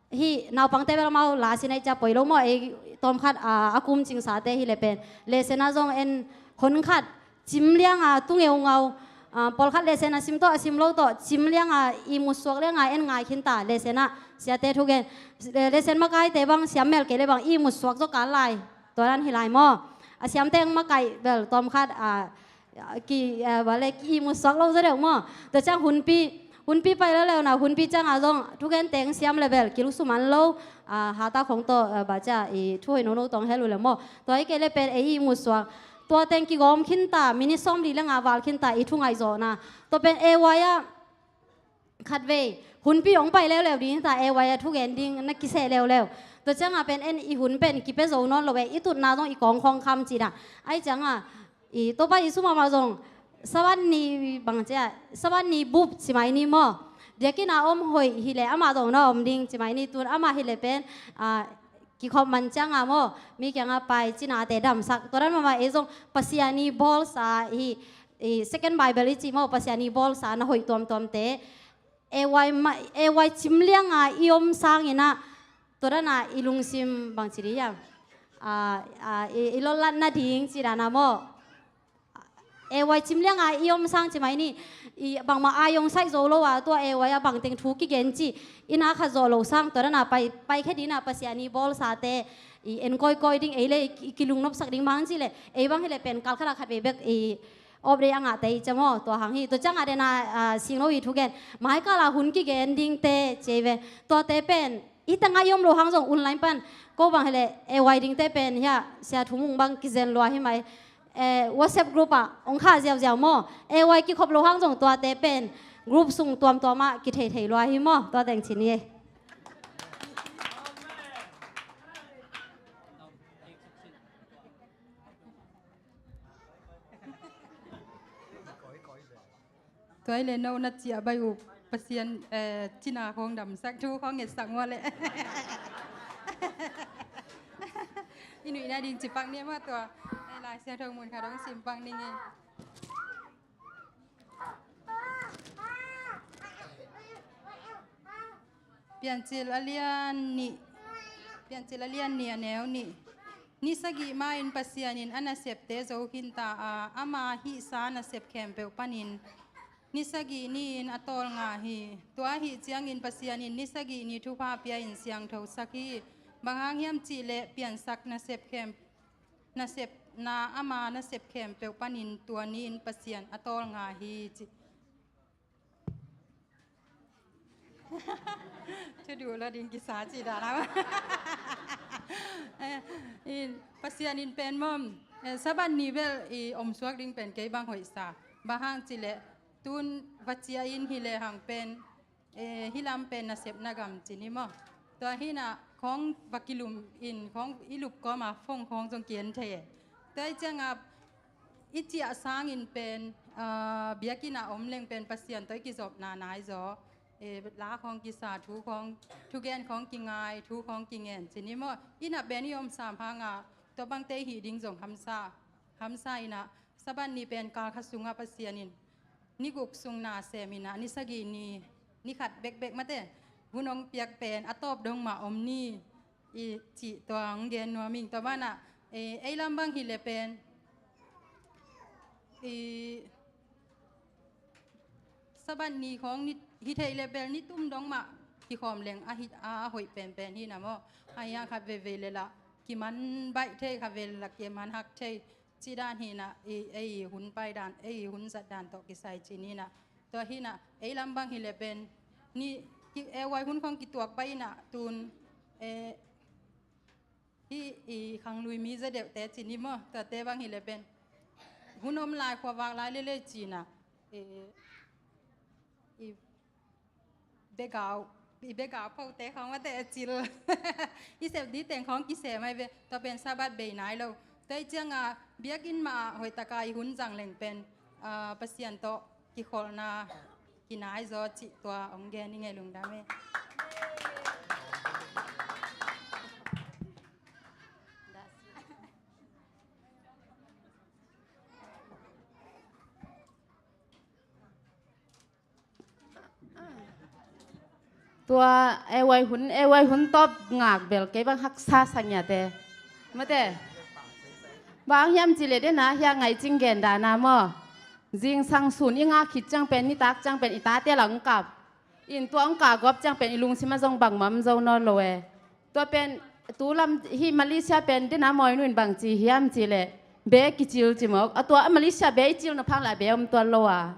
hi naupangte bel amau la sin ai cia poi lo maw, ei tawmkhat, ah, a kum cingsate hi le pen lesson ah zong en hun khat cim lianga tu ngeungau, ah, pawlkhat lesson a sim tawh a sim lo tawh cim lianga i mutsuak lianga en ngai khinta lesson ah siate thugen, lesson makaite bang siam mel kei le bang i mutsuak zaw kal lai. Tua dan hi lai maw. A siamte ang makaih bel tawmkhat, a, ki, a, bale ki ihmut suak lo zaw deuh maw. Tua ciang hunpi, hunpi pai lo leuna hunpi cianga zong thugen teng siam le bel kiluksu man lo, a, hata khong tawh, a, ba cia i thu hoih nono tawng hel uh le maw. Tua hi kei le pen ei ihmut suak. Tua teng kigawm khinta minit sawmli le nga val khinta i thu ngaihzawhna. Tua pen A Y ah khatvei hunpi hong pai leuleu ding ta, A Y a thugen ding na kiseh leuleu. Tua cianga pen en i hun pen kipia zo nawn lo e, i tutna zong i kawng khawng kham cih dan. Ai cianga i Topa Jesu mahmah zong Sabbath ni bang cia, Sabbath ni bup ci mai ni maw. Biakinn a om hoih hi le amah zong na om ding ci mai ni, tun amah hi le pen, a, kikhop man cianga maw, mi kianga pai cinate damsak. Tua dan mahmah ei zong Pasian i bawlsa hi, i Second Bible i ci maw, Pasian i bawlsa na hoih tuamtuamte. A Y ma, A Y cim lianga i om sanginah tua dana i lungsim bang ci dih hiam? A, a, i, i lotlat nading ci dana maw. A Y cim lianga i om sang ci mai ni, i bangmah a yong saih zo lo a, tua A Y a bangteng thu kigen ci, i na khat zawh lo sang tua dana pai, pai khe dina Pasian i bawlsate i en kawikawi ding, ei le i ki, i kilungnopsak ding bang ci le, ei bang hi le pen kal khat a khat vei bek i off day a ngahte i cia maw, tua hang hi. Tua ciangah dena, a, singno i thugen. Mai kala hun kigen dingte ci ei ve. Tuate pen i tengah i om lo hang zong online pan ko bang hi le A Y dingte pen hiah Sia Thum Mung bang kizen lua hi mai. Eh, WhatsApp group ah ong kha ziauziau maw. A Y kikhop lo hang zong tuate pen group sung tuamtuamah kitheithei lua hi maw. Tua teng ci ni ei. Tua hi le no na ciah bai uh Pasian, eh, cina khawng damsak thu khawng ngetsak ngua le. I nuihna ding ci pak ni mah tua. Ai Lai Siangtho mun khat hong sim pak ning ei. Piancil a lian nih, Piancil a lian nih a neu nih. Ni sagih ma-in Pasian in a nasepte zo khinta a, ama hihsa nasep khempeuh panin ni sagih ni-in a tawlnga hi. Tua ahih ciangin Pasian in ni sagih ni thupha pia-in siangthosak hi. Bang hang hiam cihleh piansak nasep khem, nasepna ama nasep khempeuh panin tua ni-in Pasian a tawlnga hi ci. Thuduh lo ding kisa ci dan a. Eh, in, Pasian in pen mom, eh, Sabbath ni bel i omsuak ding pen kei bang hoihsa. Bang hang cileh tun va cia in hi le hang pen, eh, hi lam pen nasepna gam ci ni maw. Tua hinah khawng va kilum in khawng i lup kawma phone khawng zong ki-en thei e. Tua hi ciangah i ciah sangin pen, ah, biakinn ah om leng pen Pasian tawh i kizopna nai zaw. Eh, la khawng kisa, thu khawng, thugen khawng kingai, thu khawng kingen ci ni maw. Innah pen i om sam hangah tua bangte i hih ding zong hamsa, hamsa innah Sabbath ni pen kalkhat sungah Pasian in ni guk sung na sem innah ni sagih ni, ni khat bekbek mate vun hong piak pen a tawp dong mah om ni. I cih tua hong gen nuam ing. Tua banah, eh, ei lam bang hi le pen, i Sabbath ni khawng ni, hi thei le bel ni tum dong mah kikhawm leng a hi, a, a hoih penpen hi na maw. A hiang khat veivei le lah kiman baih thei, khat vei le lah kiman hak thei. Ci dan hi na, i, ei hun pai dan, ei hun zat dan tawh kisai ci ni na. Tua hi na, ei lam bang hi le pen, ni, ki, ei huai hun khong kituak pai na, tun, eh, hi, i khanglui mi za deuh te ci ni maw, tua te bang hi le pen. Hun om lai khua vak lai le le ci na, eh, i, Begau, i begau phote khong mate a cil. I sep di teng khong kisem ai ve, tua pen Sabbath bei nai lo. Tua i cianga biakinn mah a hoih taka i hun zang leng pen, ah, Pasian tawh kikholhna kinai zaw cih tua ong gen i ngei lungdam e. Tua, ei huai hun, ei huai hun tawp ngak bel kei bang haksa sa ngiate. Mate. Bang hiam ci le dena hia ngaih cing gen dana maw. Zingsang sun i ngak khit ciang pen, nitak ciang pen, i tate la ong kap. In tua ong kap gawp ciang pen, i lungsim a zong bangmah om zo nawn lo e. Tua pen, tu lam hi Malaysia pen, dena mawi nu in bang ci hiam ci le, be kicil ci mawk. A tua a Malaysia be i cil na phang la be om tuan lo a.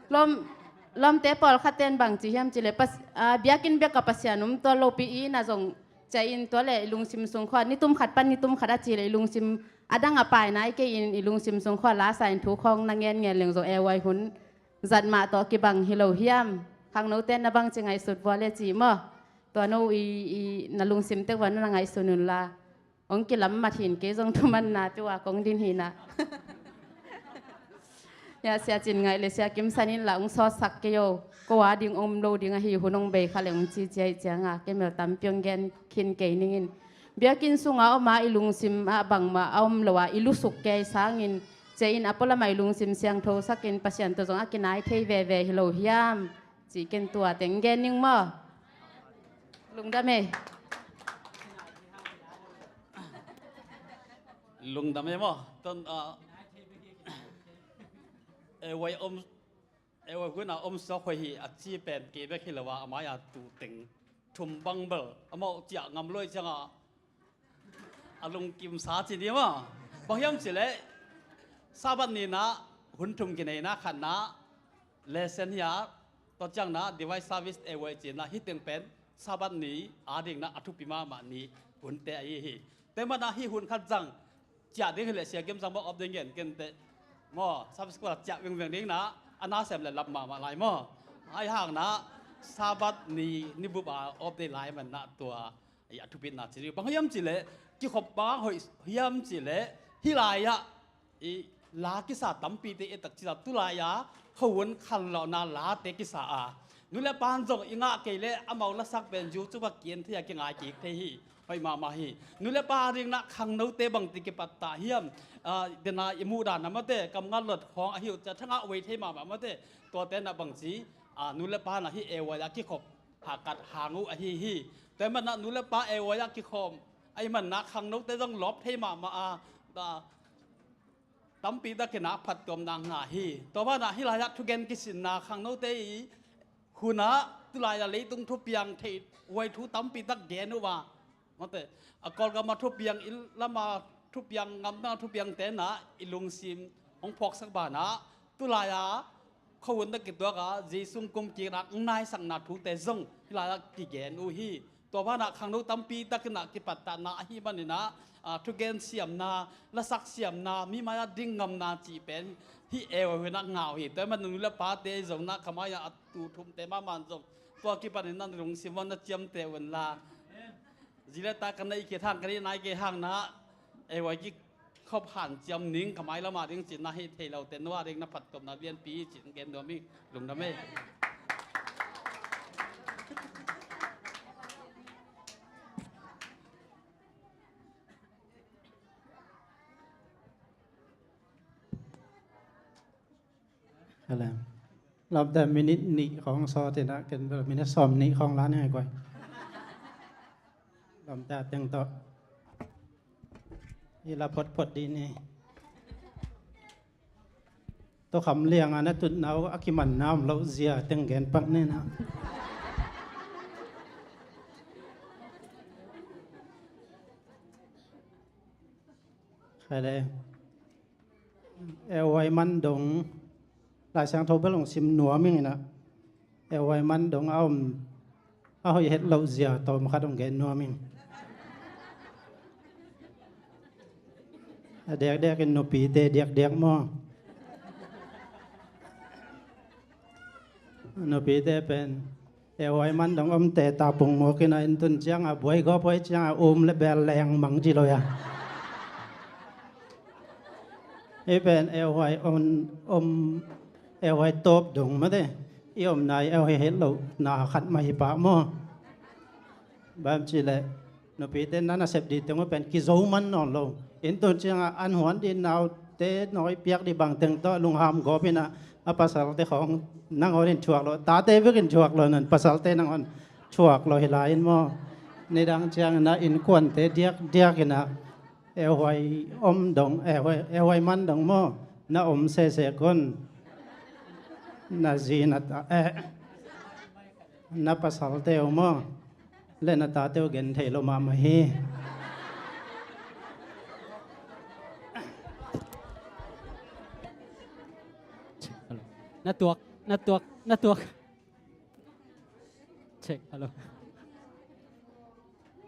Lom, lomte pawlkhat ten bang ci hiam ci le, pas, ah, biakinn bek a Pasian om tuan lo pi i na zong cia in tua le i lungsim sung khua, ni tum khat pan ni tum khat a ci le i lungsim a dang a pai nai kei in i lungsim sung khua la sa in thu khong na ngen ngen leng zong ei huai hun zat mah tawh kibang hi lo hiam? Khangnote na bang ci ngaihsut vua le ci maw? Tua no i, i na lungsim tek vua na ngaihsun un la. Ong kilam mat hin kei zong thumanna tua kong din hi na. Ya, Sia Cin Ngaih le Sia Kim San in la ong sawtsak kei o. Ko a ding om lo ding ahi hun ong bei kha le ong ci ciai cianga. Kei mel tampi ong gen khin kei ningin. Biakinn sunga om a i lungsim a bangmah a om lo a i lusuk kei sangin. Cia in a pualam a i lungsim siangtho sakin Pasian tawh zong a kinai thei veve hi lo hiam? Ci ken tua teng gen ning maw? Lungdam e. Lungdam e maw? Ton, ah, ei huai om, ei huai hun a om suak huai hi a ci pen kei bek hi lo a, a mai a tu teng thum bang bel amau ciah ngam luai cianga a lungkimsa ci ni maw? Bang hiam ci le Sabbath ni na hun thum kineina khatna lesson hi a, tua ciangna divine service ei huai ci na hi teng pen Sabbath ni a ding na a thupi mahmah ni hunte ahi hi. Tua mana hi hun khat zang ciah ding hi le Sia Kim zang bawk op ding gen kente maw? Sabbath school a ciah vengveng ding na a na sem le lap mahmah lai maw? Ai hang na Sabbath ni, ni bup a op ding lai man na tua. Ei a thupitna ci ding bang hiam ci le, kikhop bang hoih hiam ci le, hi lai-ah i la kisa tampite i tak ci la tu lai-a khuahun khanlawhna late kisa a. Nu le pan zong i ngah kei le amau lasak pen YouTube a kian thei a kingai kik thei hi. Hoih mahmah hi. Nu le pa ding na khangnote bangti kipat ta hiam, ah, dena i muh dan a mate, kam ngat lot khawng ahi uh cia thangah wei thei mahmah mate, tuate na bangci, ah, nu le pa na hi ei huai a kikhop hakat hang uh ahi hi. Tua hi manah nu le pa ei huai a kikhawm ahi manah khangnote zong lawp thei mahmah a, a, tampi takin a phattuamna ngah hi. Tua banah hih lai-ah thugen kisinna khangnote i hunah tulai-a leitung thupiang theih huai thu tampi tak gen uh a, mate, a Kawlgam a thupiang, i lam a thupiang, ngamdang a thupiang tenah i lungsim hong phawksak banah tulai-a khuahun na kituak a Jesu kumkikna naisakna thute zong hih lai-ah kigen uh hi. Tua banah khangno tampi takin a kipattatna ahi maninah, ah, thugen siamna, lasak siamna, mi mai-ah ding ngamna cih pen hih ei huai hunah ngah uh hi. Tua hi man nu le pate zong na khamai-ah a tu thumte mahmah zong tua kipanin na lungsim uh na ciamteh un la. Zi le ta kan na i kithang kan i nai kei hang na ei huai kikhop hanciam ning khamai lamah ding cin na hi thei lote nuah ding na phattuamna lianpi cin gen nuam hi. Lungdam hi. Hello. Lamdang minute nih khawng sawt inah ken bel minute sawm nih khawng la ning ai guai. Lamdang teng tawh i la photphot dih ni. Tua kham lianga na tutna uh a kimanna om loh zia teng gen pak ni na. Hei le, L Y Mandong, Lai Siangtho bel hong sim nuam ing in ah, L Y Mandong a om, a hoih het loh zia tawm khat hong gen nuam ing. A diakdiak in nupite diakdiak maw? Nupite pen, L Y Mandong omte tapung mawk in ah, inn tun ciang a buai gawp hoih ciang a um le bel leng mang ci lo a. Hih pen L Y om, om, L Y tawp dong mate. I omna i L Y het loh na khat mah hi pah maw? Bang ci le, nupite na nasep dih teng uh pen kizo man nawn lo. Inn tun ciang a an huan dih, naute nawi piak dih bang teng tawh lungham gawp in ah, a pasalte khawng nangawn in thuak lo, tate bek in thuak lo, nan pasalte nangawn thuak lo hi lai in maw? Nidang ciang in ah innkuante diakdiak in ah, L Y om dong, L Y, L Y Mandong maw? Na om sese kon. Na zi na ta, eh, na pasalte uh maw? Le na tate uh gen thei lo mahmah hi. Na tuak, na tuak, na tuak. Check, hello.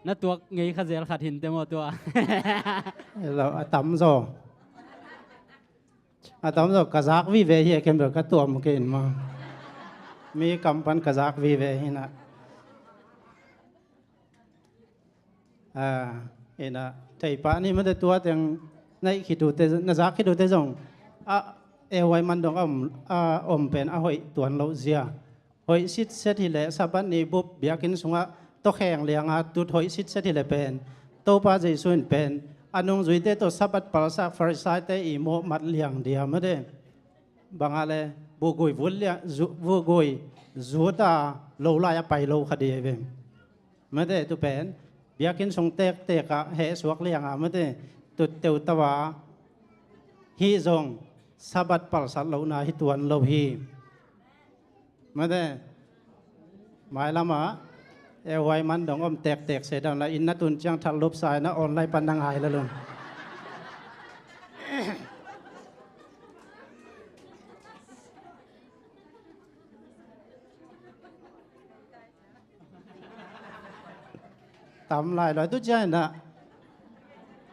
Na tuak ngei kha zel khat hi inteh maw tua? Hello, a tam zaw. A tam zaw ka zak vive hi a, ken bel ka tuam kei in maw. Mi kam pan ka zak vive hi in ah. A, in ah, thei pah ni mate, tua teng na ih khit uh te, na zak khit uh te zong, a, L Y Mandong a om, a om pen a hoih tuan loh zia. Hoih sitset hi leh Sabbath ni bup biakinn sungah tawkheng lianga tut hoih sitset hi leh pen, Topa Jesu in pen a nungzuite tawh Sabbath palsak Farisaite i mawhmat liang dia mate. Bangah le, buhgui vut liang, zu-, buhgui zut a lo lai a pai lo kha dia hi ve. Mate, tu pen biakinn sung tektek ah heh suak lianga mate, tut teuto a, hih zong Sabbath palsat lohna hi tuan lo hi. Mate, mailam ah L Y Mandong om tektek se dan la, inn na tun ciang thal lup sa in ah online pan na ngai lel un. Tam lai lo, tu ciang in ah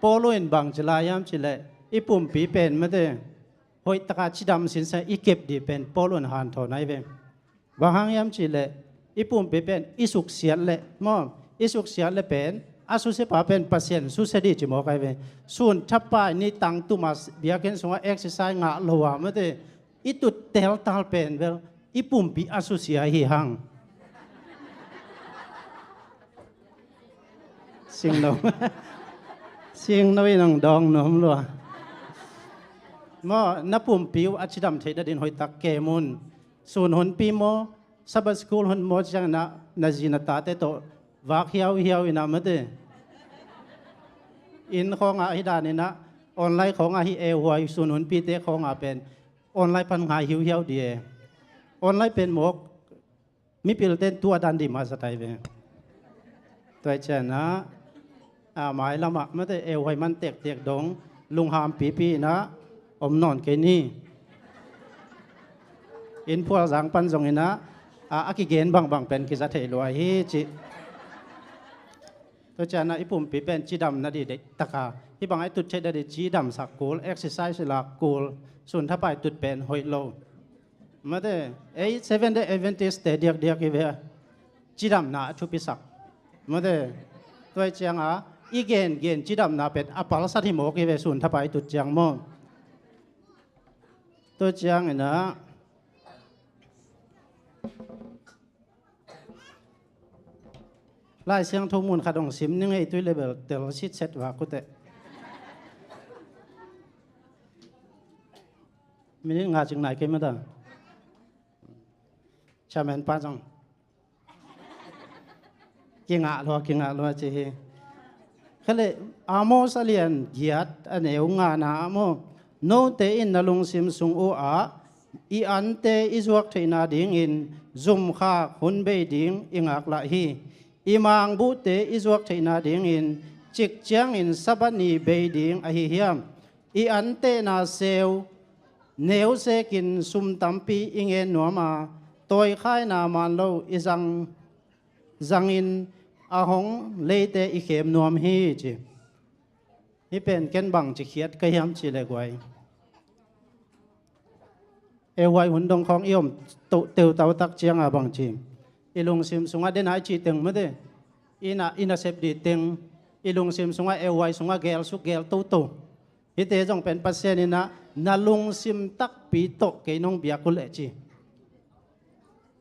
Paul in bang ci lai hiam cih leh, i pumpi pen mate, hoih taka cidam sinsa i kep dih pen Paul in hanthawn ahi ve. Bang hang hiam cih leh, i pumpi pen i suksiat leh maw, i suksiat leh pen a susia pa pen Pasian susia dih ci mawk ahi ve. Sun thapai ni tangtuma biakinn sungah exercise ngah lo a mate, i tut teltal pen bel i pumpi a susia hi hang. Singno. Singno in hong dawng nuam lua. Maw, na pumpi uh a cidam theih nadin hoihtak kem un. Sun hunpi maw, Sabbath school hun maw, ciang in ah na zi na tate tawh vak hiauhiau in ah mate, inn khawngah hi dan in ah, online khawngah hi e huai, sun hunpite khawngah pen online pan ngai hiuhiau dih e. Online pen mawk, mipilte in tua dan dih mah zat ahi ve. Tua hi ciang in ah, a, mailam ah mate, e huai man tektek dong lungham pipi in ah om nawn kei ni. Inn phualzang pan zong in ah, a, a kigen bangbang pen kiza thei lua hi ci. Tua ciang in ah i pumpi pen cidam nadih deih taka, hih bangah i tut theih nadih cidamsak kul, exercise lak kul, sun thapai tut pen hoih lo. Mate, ei Seventh Day Adventist te diakdiak hi ve a, cidamna a thupisak. Mate, tua hi ciang a, i gengen cidamna pen a palsat hi mawk hi ve, sun thapai tut ciang maw. Tua ciang in ah, Lai Siangtho mun khat hong sim ning ei, tui le bel tel sitset vak uh teh. Minute nga cing nai kei mah ta. Chairman pa zong kingah lua, kingah lua ci hi. Kha le, Amos a lian giat a neu ngana ah maw, note in na lungsim sung uh ah i ante i zuak theihna dingin zumkhak hun bei ding i ngaklah hi. I mangbuhte i zuak theihna dingin cik ciangin Sabbath ni bei ding ahi hiam? I antehna seu neu sekin sum tampi i ngen nuam a, tawikhaina man lo i zang, zangin a hong leite i khem nuam hi ci. Hih pen ken bangci khiat ka hiam cih leh guai, ei huai hun dong khawng i om to, teutau tak cianga bangci, i lungsim sungah dena i cih teng mate, i na, i nasep dih teng, i lungsim sungah ei huai sungah gelsuk gel toto. Hihte zong pen Pasian in ah na lungsim takpi tawh kei nong biak uh leh ci,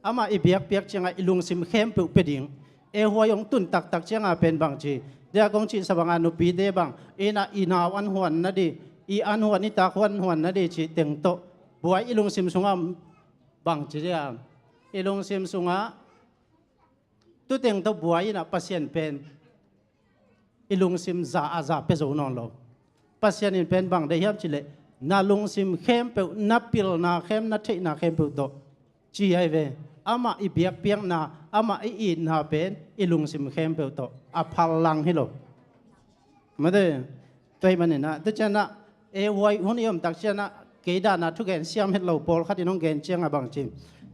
amah i biakpiak ciangah i lungsim khempeuh pia ding. Ei huai hong tun taktak ciangah pen bangci, dia kong cihsa bangah nupite bang, i na, i nau an huan nadih, i an huan, i tak huan huan nadih cih teng tawh buai i lungsim sungah bangci dia, i lungsim sungah tu teng tawh buai in ah Pasian pen i lungsim za a za pia zo nawn lo. Pasian in pen bang deih hiam cih leh, na lungsim khempeuh, na pilna khem, na theihna khempeuh tawh ci ahi ve. Amah i biakpiakna, amah i itna pen i lungsim khempeuh tawh a phal lang hi lo. Mate, tua ahih manin ah, tua ciangah ei huai hun i om tak ciangah kei danah thugen siam het lo pawlkhat in hong gen ciangah bangci,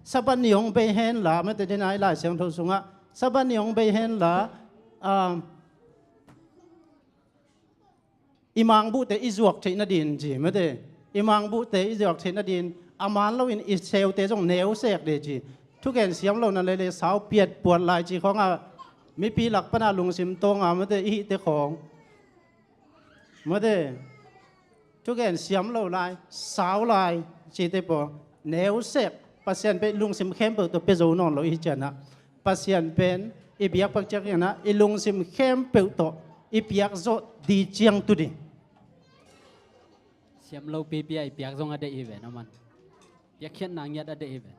Sabbath ni hong bei hen la, mate, dena i Lai Siangtho sungah Sabbath ni hong bei hen la, ah, i mangbuhte i zuak theih nadin ci, mate, i mangbuhte i zuak theih nadin a man loin i seute zong neu sek dih ci. Thugen siam lo na lele sau piat puat lai ci khawngah mipi lak pana lungsim tawnga, mate, i hihte khawng, mate, thugen siam lo lai, sau lai cite pawl neu sek. Pasian pen lungsim khempeuh tawh pia zo nawn lo i hi ciangah, Pasian pen i biakpiak ciangah i lungsim khempeuh tawh i piak zawh dih ciang tu dih. Siam lo pipi a i piak zong a deih hi ve na man. Piakkhiatna ngiat a deih hi ve.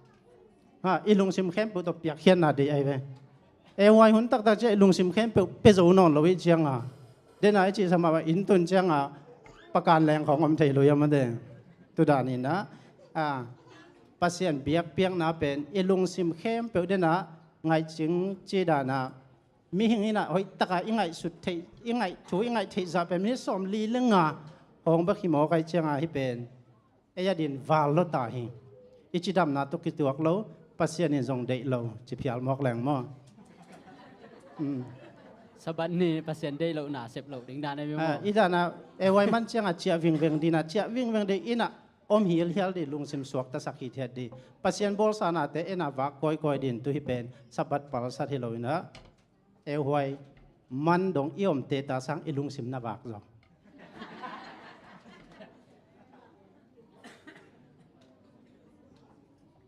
Ha, i lungsim khempeuh tawh piakkhiatna deih ahi ve. Ei huai hun taktak ciah i lungsim khempeuh pia zo nawn lo i cianga, dena i cihsa mah in tun cianga pakan leng khawng om thei lo ia, mate. Tudan in ah, ah, Pasian biakpiakna pen i lungsim khempeuh dena ngaihcing ci danah, mihing in ah hoihtaka i ngaihsut theih, i ngaih thu, i ngaih theih zah pen minit sawmli le nga hong bek hi mawk ahi cianga hih pen ei adin val lota hi. I cidamna tawh kituak lo, Pasian in zong deih lo ci phial mawk leng maw? Sabbath ni Pasian deih lohna sep loh ding dan ahi maw? I danah ei huai man ciangah ciah vingveng dinah, ciah vingveng dih in ah om hilhial dih, lungsim suaktasak hithiat dih. Pasian bawlsanate en a vak kawikawi din tu hi pen Sabbath palsat hi lo in ah, ei huai man dong i omte ta sang i lungsim na vak zaw.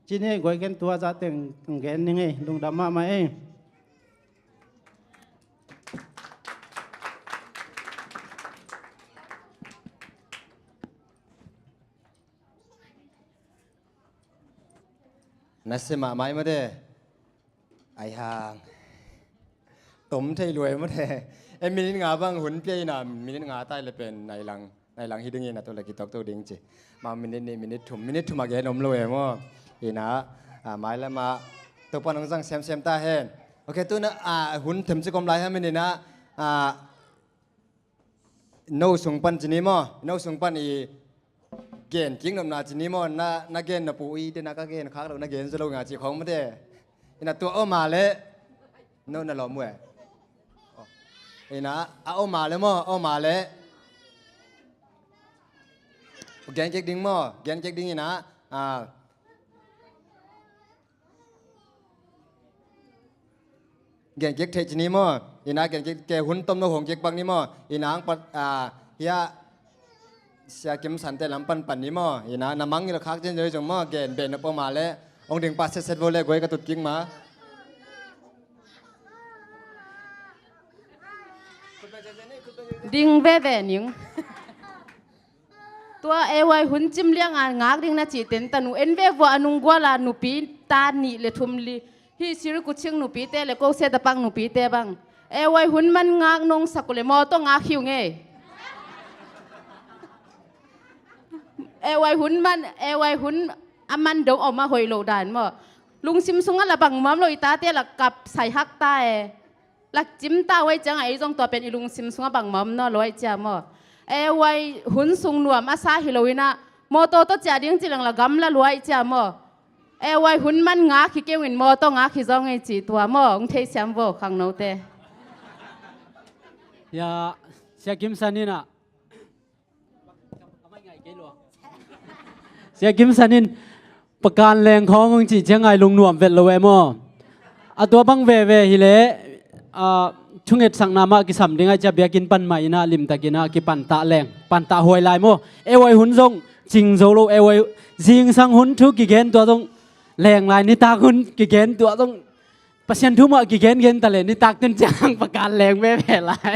Cin hei guai, ken tua zah teng gen ning ei, lungdam mahmah ei. Na sia mahmah ei mate. Ai hang tom thei luai mate. E, minit nga bang hun pia ina, minit nga tai le pen nai lang, nai lang hi ding ina, tu le kitok to ding ci. Ma minit ni, minit thum, minit thum a gen om lo e maw. Ina, a, mai lama Topa nong zang semsem ta hen. Ok, tu na, a, hun them ci kom lai ha minit na, a, no sung pan ci ni maw, no sung pan i gen kik nopna ci ni maw, na, na gen nop uh i, dena ka gen khak lo, na gen zaw lo nga ci khawng mate. Ina tua aw ma le, no na lawm uh e. Ina a aw ma le maw, aw ma le. Gen kik ding maw, gen kik ding ina, a, gen kik theih ci ni maw? Ina gen kik ke hun tom no hong kik bang ni maw? Ina ang pat, a, hia Sia Kim Sante lam pan pan ni maw? Ina na mangngilh khak cin zoi zong maw? Gen ben na pawh ma le ong ding pa setset vo le guai ka tut kik ma. Ding veve ning. Tua ei huai hun cim lianga ngak ding na cih ten tanu en ve vua a nung guala nupi ta nih le thum li. Hih Siri Kuching nupite le Kose Tapak nupite bang. Ei huai hun man ngak nong sak uh le maw, tawh ngak hi uh ngei. Ei huai hun man, ei huai hun a man dong om a hoih loh dan maw. Lungsim sungah la bang muam lo i tate la kap sai hak ta e. Lak cim ta huai ciangah ei zong tua pen i lungsim sungah bangmah om naw lo ai cia maw? A Y hun sung nuam a sa hi lo in ah, mawtaw tawh ciah ding ci leng la gamla luai cia maw. A Y hun man ngak hi kei ung in mawtaw ngak hi zaw ngei ci tua maw, hong theisiam vaw khangnote. Ya, Sia Kim San in ah, Sia Kim San in pakan leng khawng hong cih ciang ngai lungnuam vet lo e maw. A tua bang veve hileh, ah, thungetsakna mah kisam ding ai cia biakinn pan mah in ah limtakin ah kipantah leng, pantah huai lai maw. A Y hun zong cing zo lo, A Y zingsang hun thu kigen tua zong leng lai, nitak hun kigen tua zong Pasian thu mah kigengen ta leh nitak ten ciang pakan leng veve lai.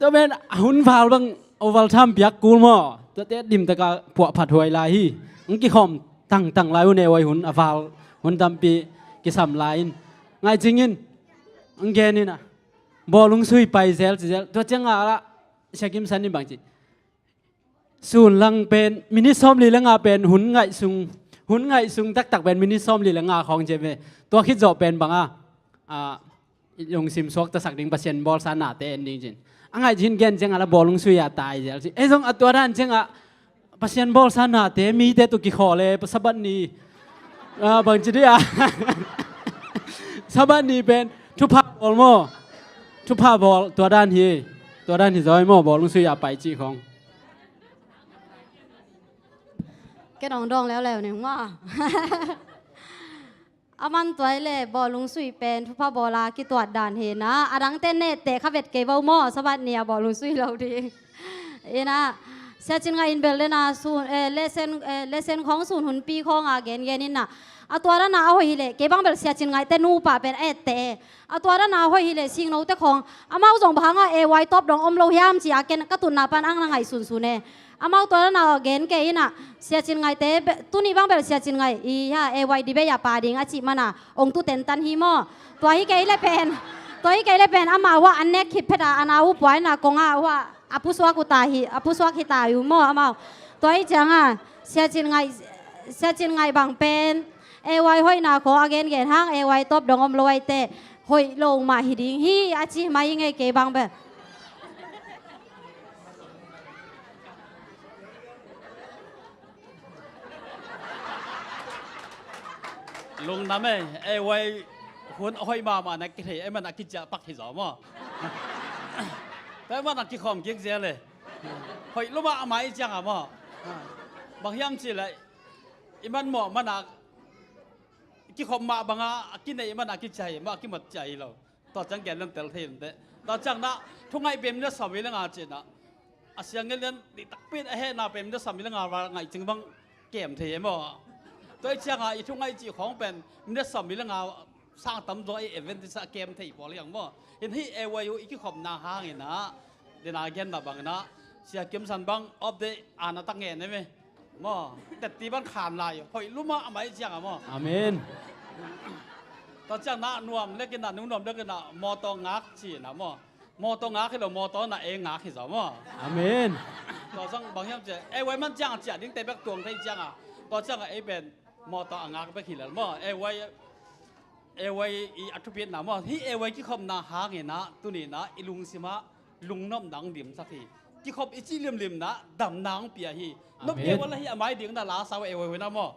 Tua pen a hun val bang oval tham piak kul maw. Tuate dim taka puahphat huai lai hi. Ang kikhawm tangtang lai un e, huai hun a val hun tampi kisam lai in. Ngaih cingin ang gen in a bawlung sui pai zel ci zel. Tua ciang a la Sia Kim San in bang ci. Sun lang pen minit sawmli le nga pen hun ngaih sung, hun ngaih sung taktak pen minit sawmli le nga khawng ciam e. Tua khit zawh pen bang a, a, lungsim suaktasak ding Pasian bawlsa nate en ding cin. A ngaih cin gen ciang a la bawlung sui a tai zel ci. Ei zong a tua dan ciang a Pasian bawlsa nate mite tu kikhaw le Sabbath ni. Ah, bang ci dih ah. Sabbath ni pen thupha bawl maw. Thupha bawl tua dan hi. Tua dan hi zaw maw, bawlung sui a pai cih khawng. Ke dawng dawng leuleu ni maw. A man tua hi le bawlung sui pen thupha bawl a kituat dan hi na. A dangte nehte kha vet kei vo maw, Sabbath ni a bawlung sui lo ding. Ina, Sia Cin Ngaih in bel dena sun, eh, lesen, eh, lesen khawng sun hunpi khawng a gen gen in na. A tua dana a hoih hileh, kei bang bel Sia Cin Ngaihte nupa pen a ette. A tua dana a hoih hileh, singnote khawng. Amau zong bang hanga A Y tawp dong om lo hiam ci a ken ka tutna pan ang na ngaih sunsun e. Amau tua dana a gen kei in na. Sia Cin Ngaihte, be-, tuni bang bel Sia Cin Ngaih. I ha, A Y debate a pa ding a cih mana. Ong tu tentan hi maw. Tua hi kei le pen. Tua hi kei le pen. Ama hua an nek khit phet a, ana hu puai na kong a hua. A pusuak uh ta hi, a pusuak hi ta uh maw amau. Tua hi cianga, Sia Cin Ngaih, Sia Cin Ngaih bang pen, A Y hoihna khawng a gengen hang, A Y tawp dong om lo aite, hoih lo mah hi ding hi, a ci mah hi ngei kei bang bel. Lungdam e, A Y hun a hoih mahmah na kithei, ei man a kiciah pak hi zaw maw. Tua ei man a kikhawm kik zel e. Hoih luma a mai ciang a maw. Bang hiam cih leh, i man mawh man a kikhawm mah banga a kinei man a kiciah hi maw, a kimat ciah hi lo. Tua ciang gen lem tel thei lem te. Tua ciang na, thungaih pem na sawm hi le nga cih na. A siang ngen lian dih takpi in a hehna pem na sawm hi le nga va ngaih cing bang kem thei e maw. Tua hi ciang a, i thungaih cih khawng pen na sawm hi le nga sang tam zaw i event disa kem thei pawl hiang maw. Hin hih A Y uh i kikhopna hangin a, dena genna bangin a, Sia Kim San bang update ana tak ngen e me. Maw, tetti ban khan lai, hoih luma a mai ciang a maw. Amen. Tua ciang na nuam lekin a, nung nuam lekin a, mawtaw ngak ci na maw. Mawtaw ngak hi lo, mawtaw na ei ngak hi zaw maw. Amen. Tua zong bang hiam ci, A Y man ciang a ciah ding te bek tuang thei ciang a. Tua ciang a ei pen mawtaw a ngak bek hi lel maw. A Y, A Y i a thupitna maw. Hi A Y kikhopna hangin a, tuni na i lungsima lungnopna ang dimsak hi. Kikhop i cih limlimna damna ang pia hi. Nop kei wala hi a mai ding na la sau A Y huina maw.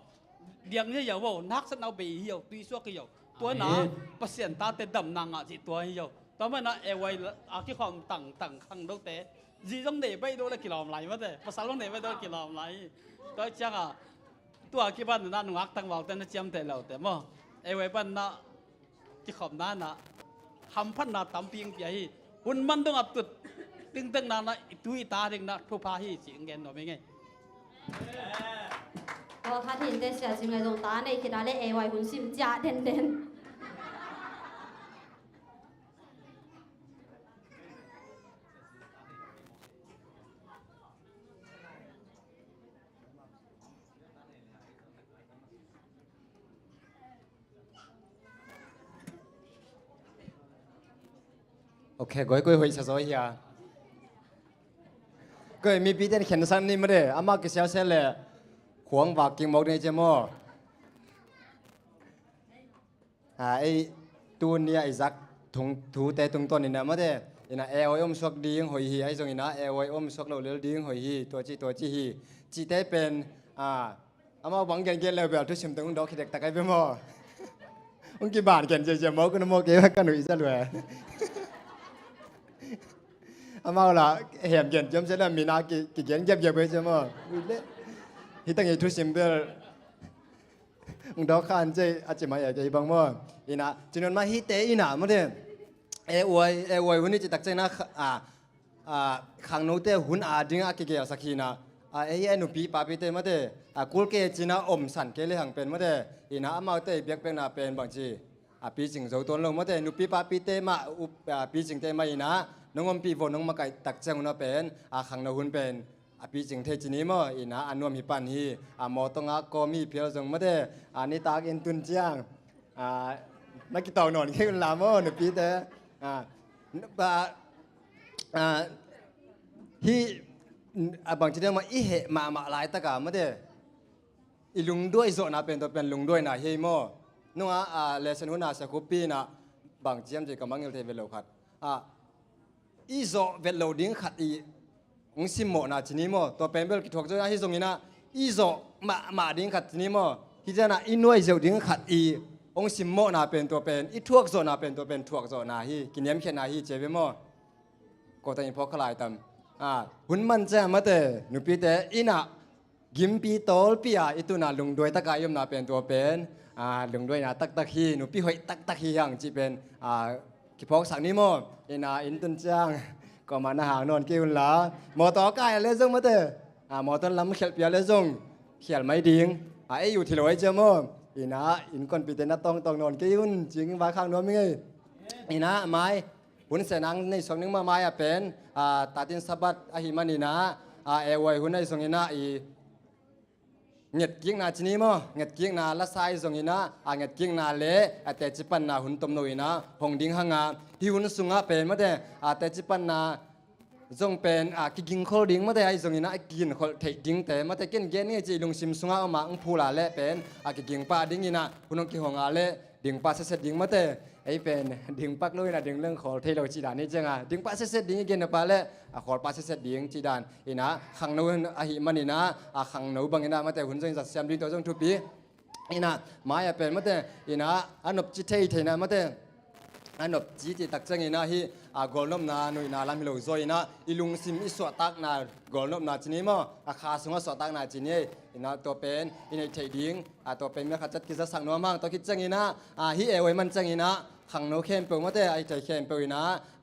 Diang hi yo, naksatna uh bei hi yo, tuisuak hi yo. Tua na Pasian tate damna ngah cih tua hi yo. Tua mana A Y a kikhawm tangtang khangnote. Zi zong nei baih dawh le kilawm lai mate. Pasal zong nei baih dawh le kilawm lai. Tua cianga tua kipan na nungak tangvalte na ciamteh lote maw. A Y pan na kikhopna na hamphatna tampi ang pia hi. Hun man dong a tut tingteng na na i tu i ta ding na thupha hi ci ang gen nuam hi ngei. Tua khat hinte Sia Cin Ngaih zong ta nei khit a le A Y hun sim ciah denden. Ok, goi koi hoih sa zaw hia. Koi mipi ten khen san ni mare, ama kisial sel le khuang vak king mok ni ce maw. Ha, ei tu nia i zak thung, thute tungtawn in a mate. Ina, e oi om suak ding hoih hi, ahi zongina e oi om suak lo lel ding hoih hi, tua ci tua ci hi. Cihte pen, a, amau bang gengen leu bel thusim teng hong dawk hi dektak ai be maw? Hong kiban gen ziazia maw, kuna maw kei ka nuih zia lua. Amau la hem gen ciam sia la mina ki, kigen giapgiap ei cia maw. Ui le. Hi tang i thusim bel hong dawk khan cia a ci mai a kei bang maw. Ina, ci nawn mah hite ina maw te. E uai, e uai hun i citak ciangina kha-, a, a, khangnote hun a ding a kigelsak hina. A, ei e nupi papite maw te. A, kul kei cina om san kei le hang pen maw te. Ina amaute i biakpiakna pen bangci a picing zo tuan lo maw te, nupi papite mah, up, a, picingte mah ina, nong ompih vo nong makaih tak ciang una pen, a, khangno hun pen a picing thei ci ni maw, ina a nuam hi pan hi, a, mawtaw ngak kawm hi phial zong maw te, a, nitak inn tun ciang, a, na kitawng nawn kei un la maw, nupite, a, a, hi, a, bangci deuh mah i heh mahmah laitaka maw te, i lungduai zawhna pen tua pen lungduaina hi ei maw? Nunga, a, lesson huna sia khupi ina bang ciam ci ka mangngilh thei vet lo khat. A, i zawh vet lo ding khat i hong simmawhna ci ni maw? Tua pen bel kithuak zawhna hi zongina i zawh mahmah ding khat ci ni maw? Hi ciana i nuai zeuh ding khat i hong simmawhna pen tua pen, i thuak zawhna pen tua pen thuak zawhna hi, kiniamkhiatna hi ci ei ve maw? Kawtang i phawk kha lai tam. A, hun man ciang maw te, nupite ina gimpi tawlpi a i tuna lungduai taka i omna pen tua pen, a, lungduaina taktak hi, nupi hoih taktak hi hang cih pen, a, kiphawksak ni maw? Ina inn tun ciang kawmah na hang nawn kei un la. Mawtaw a kai a le zong maw te, a, mawtaw lam khialhpia le zong khial mai ding. A, ei uh thi lo ei cia maw? Ina innkuanpite na tawngtawng nawn kei un, cing vaikhak nuam i ngei. Ina mai hun senang nei suak ning mah mai a pen, a, tatin Sabbath ahi manina, a, e uai hun ahi zongina i ngetkikna ci ni maw? Ngetkikna lasa ahi zongina, a, ngetkikna le, a, teci panna hun tomno ina hong ding hanga, hi hun sunga pen maw te, a, teci panna zong pen, a, kigingkhol ding maw te, ahi zongina a kigingkhol theih dingte maw te, ken gen ngei ci i lungsim sunga oma hong phula le pen, a, kigingpa dingina hun hong kihonga le dingpa setset ding maw te. Ei pen dingpak lo ina ding leng khawl thei lo cih dan hi cianga, dingpa setset ding i gen na pa le a khawlpa setset ding cih dan ina khangno ahi manina, a, khangno bangina maw te hun zong i zat siam ding tua zong thupi. Ina mai a pen maw te, ina a nopci thei theina maw te, a nopci cih tak ciangina hi, a, gawlnopna nuihna lam hi lo zaw ina i lungsim i suahtakna gawlnopna ci ni maw? A kha sunga suahtakna ci ni ei. Ina tua pen i neih theih ding, a, tua pen mi khat cat kizasak nuam hang, tua khit ciangina, a, hi e uai man ciangina khangno khempeuh maw te, a, i thei khempeuh ina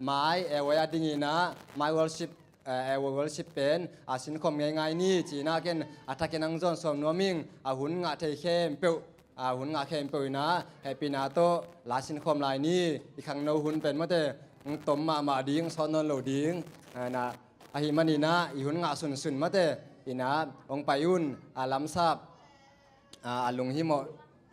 mai e uai a dingina mai worship, a, e uai worship pen, a, sinkhawm ngeingai ni cina ken a thakin ang zawn sawm nuam ing, a, hun ngah thei khempeuh, a, hun ngah khempeuh ina hehpihna tawh la sinkhawm lai ni. I khangno hun pen maw te hong tom mahmah ding, sawt nawn lo ding, a, na ahi manina i hun ngah sunsun maw te, ina hong pai un, a, lamsap, a, a lunghimawh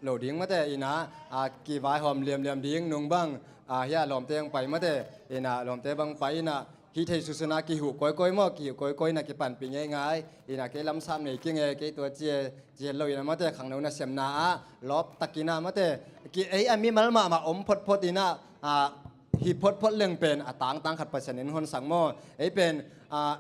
lo ding maw te, ina, a, kivaihawm liamliam ding nung bang, a, hi a lawmte hong pai maw te, ina lawmte bang pai ina hih thei susun a kihuh kawikawi maw, kihuh kawikawi ina kipanpih ngeingai, ina kei lamsap nei kei nge, kei tua ci e, ci het lo ina maw te, khangno na siamna ah lawp takina maw te, ki ei a mimal mahmah om photphot ina, a, hi photphot leng pen a tangtang khat Pasian in honsak maw? Ei pen, a,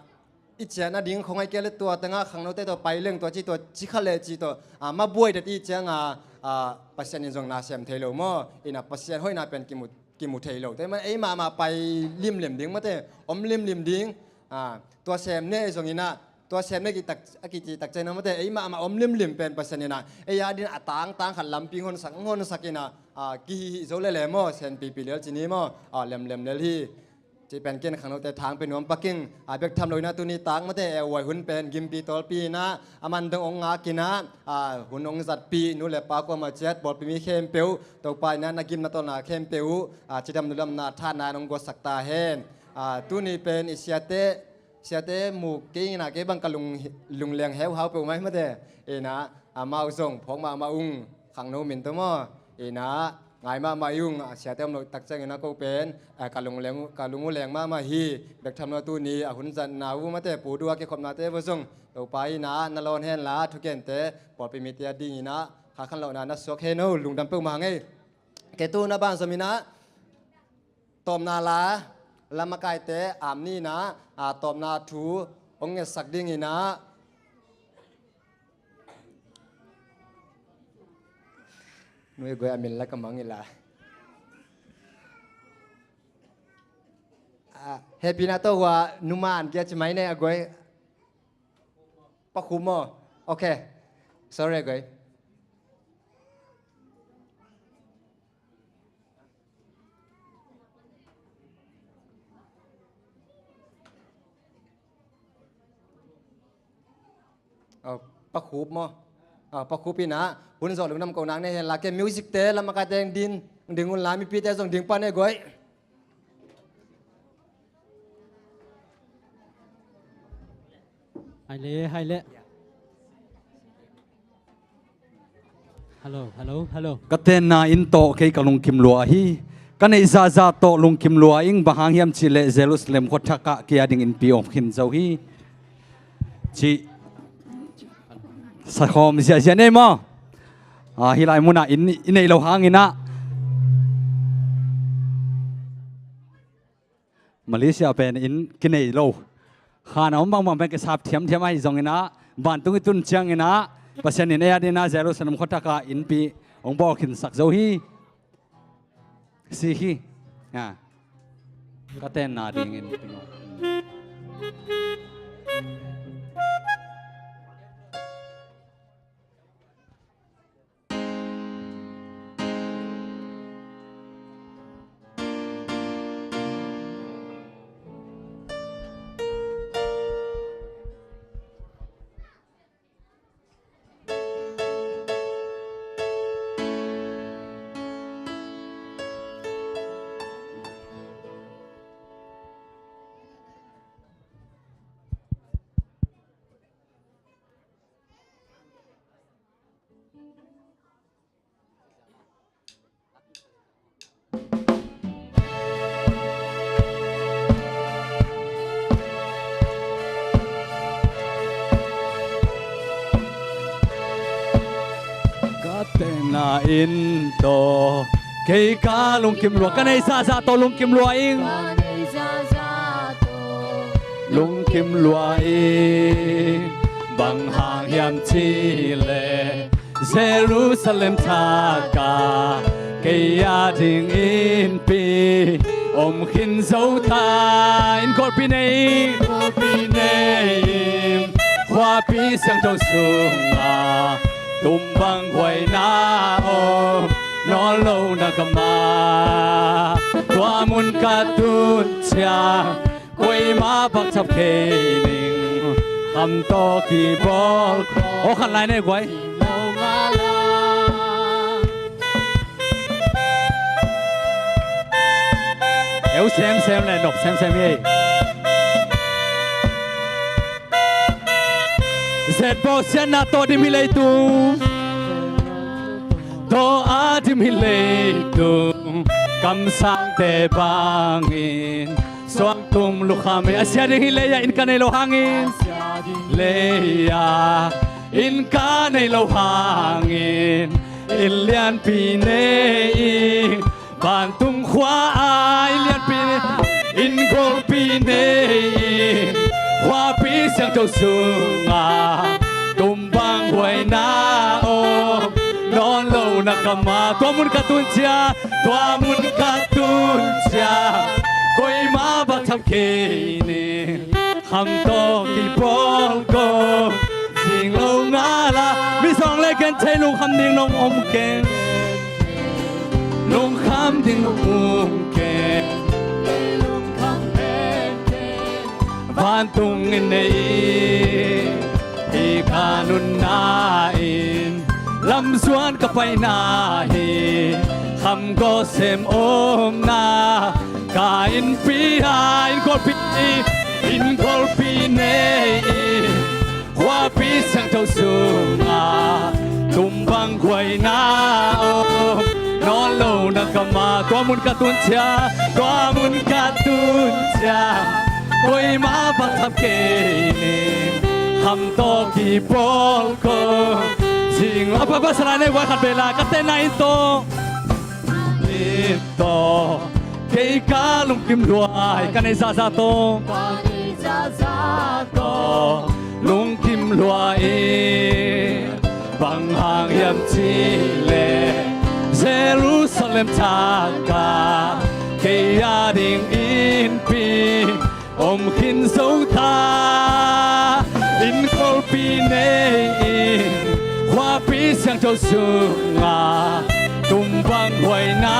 i ciah nading khong ai kei le tua tengah khangnote tawh pai leng tua ci tua ci kha le ci tawh, a, mabuai dat i cianga, a, Pasian in zong na sem thei lo maw? Ina Pasian hoihna pen kimu, kimu thei lo. Tua ei mahmah pai limlim ding maw te, om limlim ding. A, tua sem ne zong ina, tua sem ne kitak, a kici tak ciang na maw te, ei mahmah om limlim pen Pasian ina ei a din a tangtang khat lampi honsak, honsak ina, a, kihi hi zo lele maw, senpipi lel ci ni maw? A, lemlem lel hi. Cih pen ken khangnote thang pe nuam paking, a, bek tham lo ina tuni tak maw te, e uai hun pen gimpi tawlpi ina a man dong ong ngak ina, a, hun ong zatpi nu le pa kuamah ciat pawlpi mi khempeuh Topa ina na gimna tawlna khempeuh uh, a, cidam nudamna thanna in ong guatsak ta hen. A, tuni pen i siate, siate mu kei ina kei bang ka lung, lungleng heuhau peuh mai maw te, ina amau zong phawk mahmah ung, khangno min tawh maw? Ina ngai mahmah i ung, a, siate om loh tak ciangin a ko pen, a, ka lung leng, ka lung uh leng mahmah hi. Bek tham lo tuni a hun zatna uh maw te, pu du a kikhopnate va zong Topa ina na lawn hen la, thukente pawlpi mite a dingina kha khan lohna na suak hen o, lungdam peuhmah ngei. Kei tu na ban zom ina tawmna la Lamakaite aam ni-in ah, a, tawpna thu hong ngetsak dingin ah, Nui Guai a min la ka mang ila. A, hehpihna tawh hua numan kia ci mai ne a Guai. Pa Khup maw? Ok. Sorry a Guai. Aw, Pa Khup maw? Aw, Pa Khup in ah hun zawh lungdam ko nak ne hen la ke, music te, lamakaite ding, ding un la, mipite zong ding pan e Guai. Hai le, hai le. Hello, hello, hello. Ka tenna in tawh kei ka lungkim lua hi. Ka neih zahzah tawh lungkim lua ing, bang hang hiam cih leh Jerusalem khuathak ah kei a ding innpi om khin zo hi. Cih sakhawm ziahziah nei maw? A, hih lai munah inn i neih loh hangin ah Malaysia pen inn kinei lo. Khan a om bangbang pen kisap thiamthiam ahi zongin ah, vantung i tun ciangin ah, Pasian in ei a dingin ah Jerusalem khuathak ah innpi hong bawl khinsak zo hi. Si hi. A, ka tenna dingin. Ka tenna in tawh kei ka lungkim lua, ka neih zahzah tawh lungkim lua ing. Ka neih zahzah tawh lungkim lua ing, bang hang hiam cih leh Jerusalem thak ah kei a ding innpi om khin zo ta. Inn golpi nei, inn golpi nei ing, khuapi siangtho sungah tum bang huaina om nawn lo na kamah, tua mun ka tun ciang koima bang thap kei ning, kham tawh kibawl ko. Aw, khan lai nei guai. Eu semsem le nop semsem hi. Zetbaw siatna tawh dim hi leitung, tawh a dim hi leitung, kamsangte bangin suangtum lukham hi. A sia ding hi lei-ah inn ka nei lo hangin, lei-ah inn ka nei lo hangin, inn lianpi nei ing, vantung khua-ah inn lianpi nei, inn golpi nei ing, khuapi siangtho sungah tum bang huaina om nawn lo na kamah, tua mun ka tun ciang, tua mun ka tun ciang koima bang thap kei ning, kham tawh kibawl ko. Zing lo ngal a, mi sawng le gen thei, lungkham ding nong om keng, lungkham ding nong om keng. Vantung inn nei ing, hih ka nunna inn, lamzuan ka paina hi, kham gawh sem omna ka innpi-ah, inn golpi, inn golpi nei ing, khuapi siangtho sungah tum bang huaina om nawn lo na kamah, tua mun ka tun ciang, tua mun ka tun ciang koima bang thap kei ning, kham tawh kibawl ko. Zing lo a, pa, pa, salai nei guai khat vei la, ka tenna in tawh, in tawh Kei ka lungkim lua hi, ka neih zahzah tawh, ka neih zahzah tawh lungkim lua hi. Bang hang hiam cih leh Jerusalem thak ah kei a ding innpi om khin zo ta. Innkuanpih nei-in khuapi siangtho sungah tum bang huaina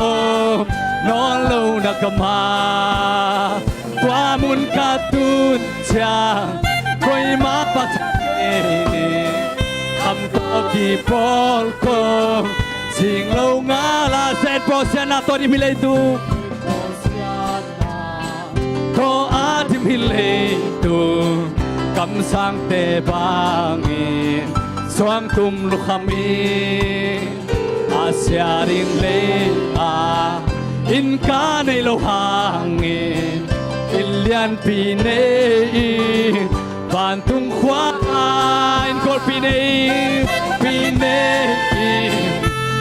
om nawn lo na kamah, tua mun ka tun ciang koimah pahtawi kei ning. Kham tawh kipawl kong zing lo ngal a, Pasian pawlsiatna tawh dim hi leitung, tawh a dim hi leitung, kamsangte bangin suangtum lukham in, a sia ding lei-ah inn ka neih loh hangin, inn lianpi nei-in vantung khua-ah, innkuanpih nei-in, pi nei-in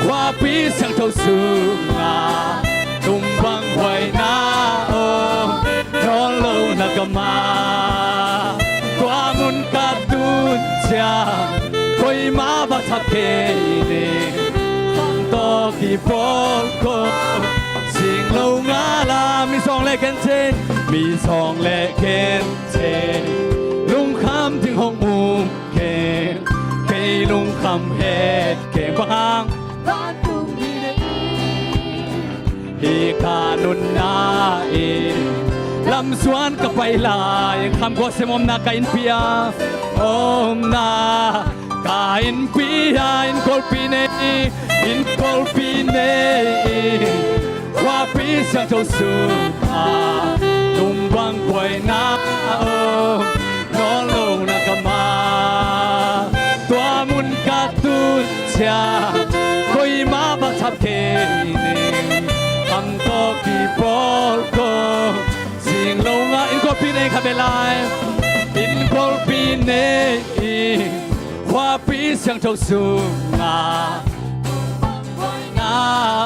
khuapi siangtho sungah tum bang huaina om nawn lo na kamah, tua mun ka tun ciang koimah va thap kei ning. Kham tawh kipawl kong zing lo ngal a, mizawng le genthei, mizawng le genthei lungkham ding hong um keng. Kei lungkham het keng, bang hang vantung hi nei-in, hih ka nunna in lamsuan ka pai lai, khamkhua sem omna ka innpi-ah, omna ka innpi-ah, innkuanpih nei-in, innkuanpih nei-in khuapi siangtho sungah tum bang huaina om nawn lo na kamah, tua mun ka tun ciang koimah va thap kei ning. Kham tawh kipawl kong zing lo ngal a, innkuanpih nei-in khat vei lai, innkuanpih nei-in khuapi siangtho sungah na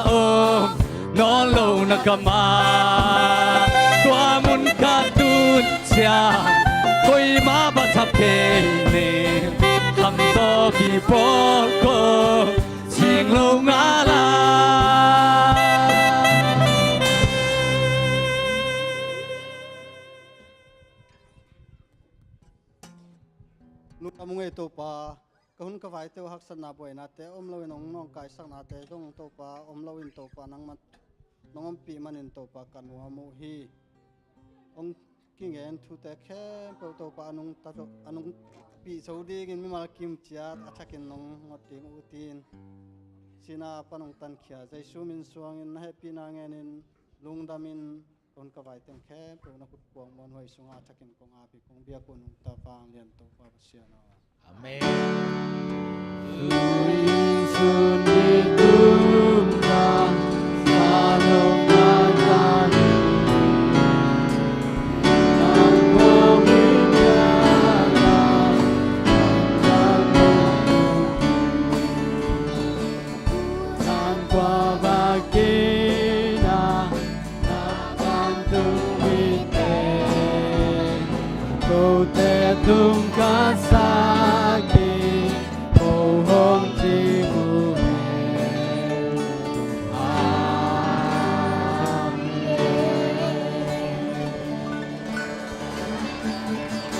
om nawn lo na kamah, tua mun ka tun ciang koimah va thap kei ning. Kham tawh kipawl kong zing lo ngal a. Lungdam ung ei Topa, ka hun ka vaite uh haksatna buainate om loin hong nawngkaisaknate zong Topa om loin Topa nangman nong ompih manin Topa ka nuam uh hi. Hong kingen thute khempeuh Topa a nungta zo, a nungpih zo dingin mimal kim ciat a thakin nong ngot ding uh tiin, sihna pan hong tankhia Jesu min suangin na hehpihna ngenin lungdamin ka hun ka vai teng khempeuh na khut kuang muanhuai sungah a thakin kong api kong biak uh nungta vanglian Topa Pasian aw. Amen.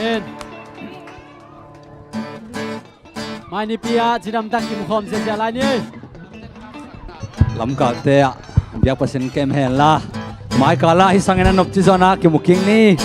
Amen. Mai nipi ah cidamtak kimkhawm ziazia lai ni. Lamkakte ah biak Pasian kem hen la, mai kal ah hih sangin a nopci zawn ah kimu kik ni.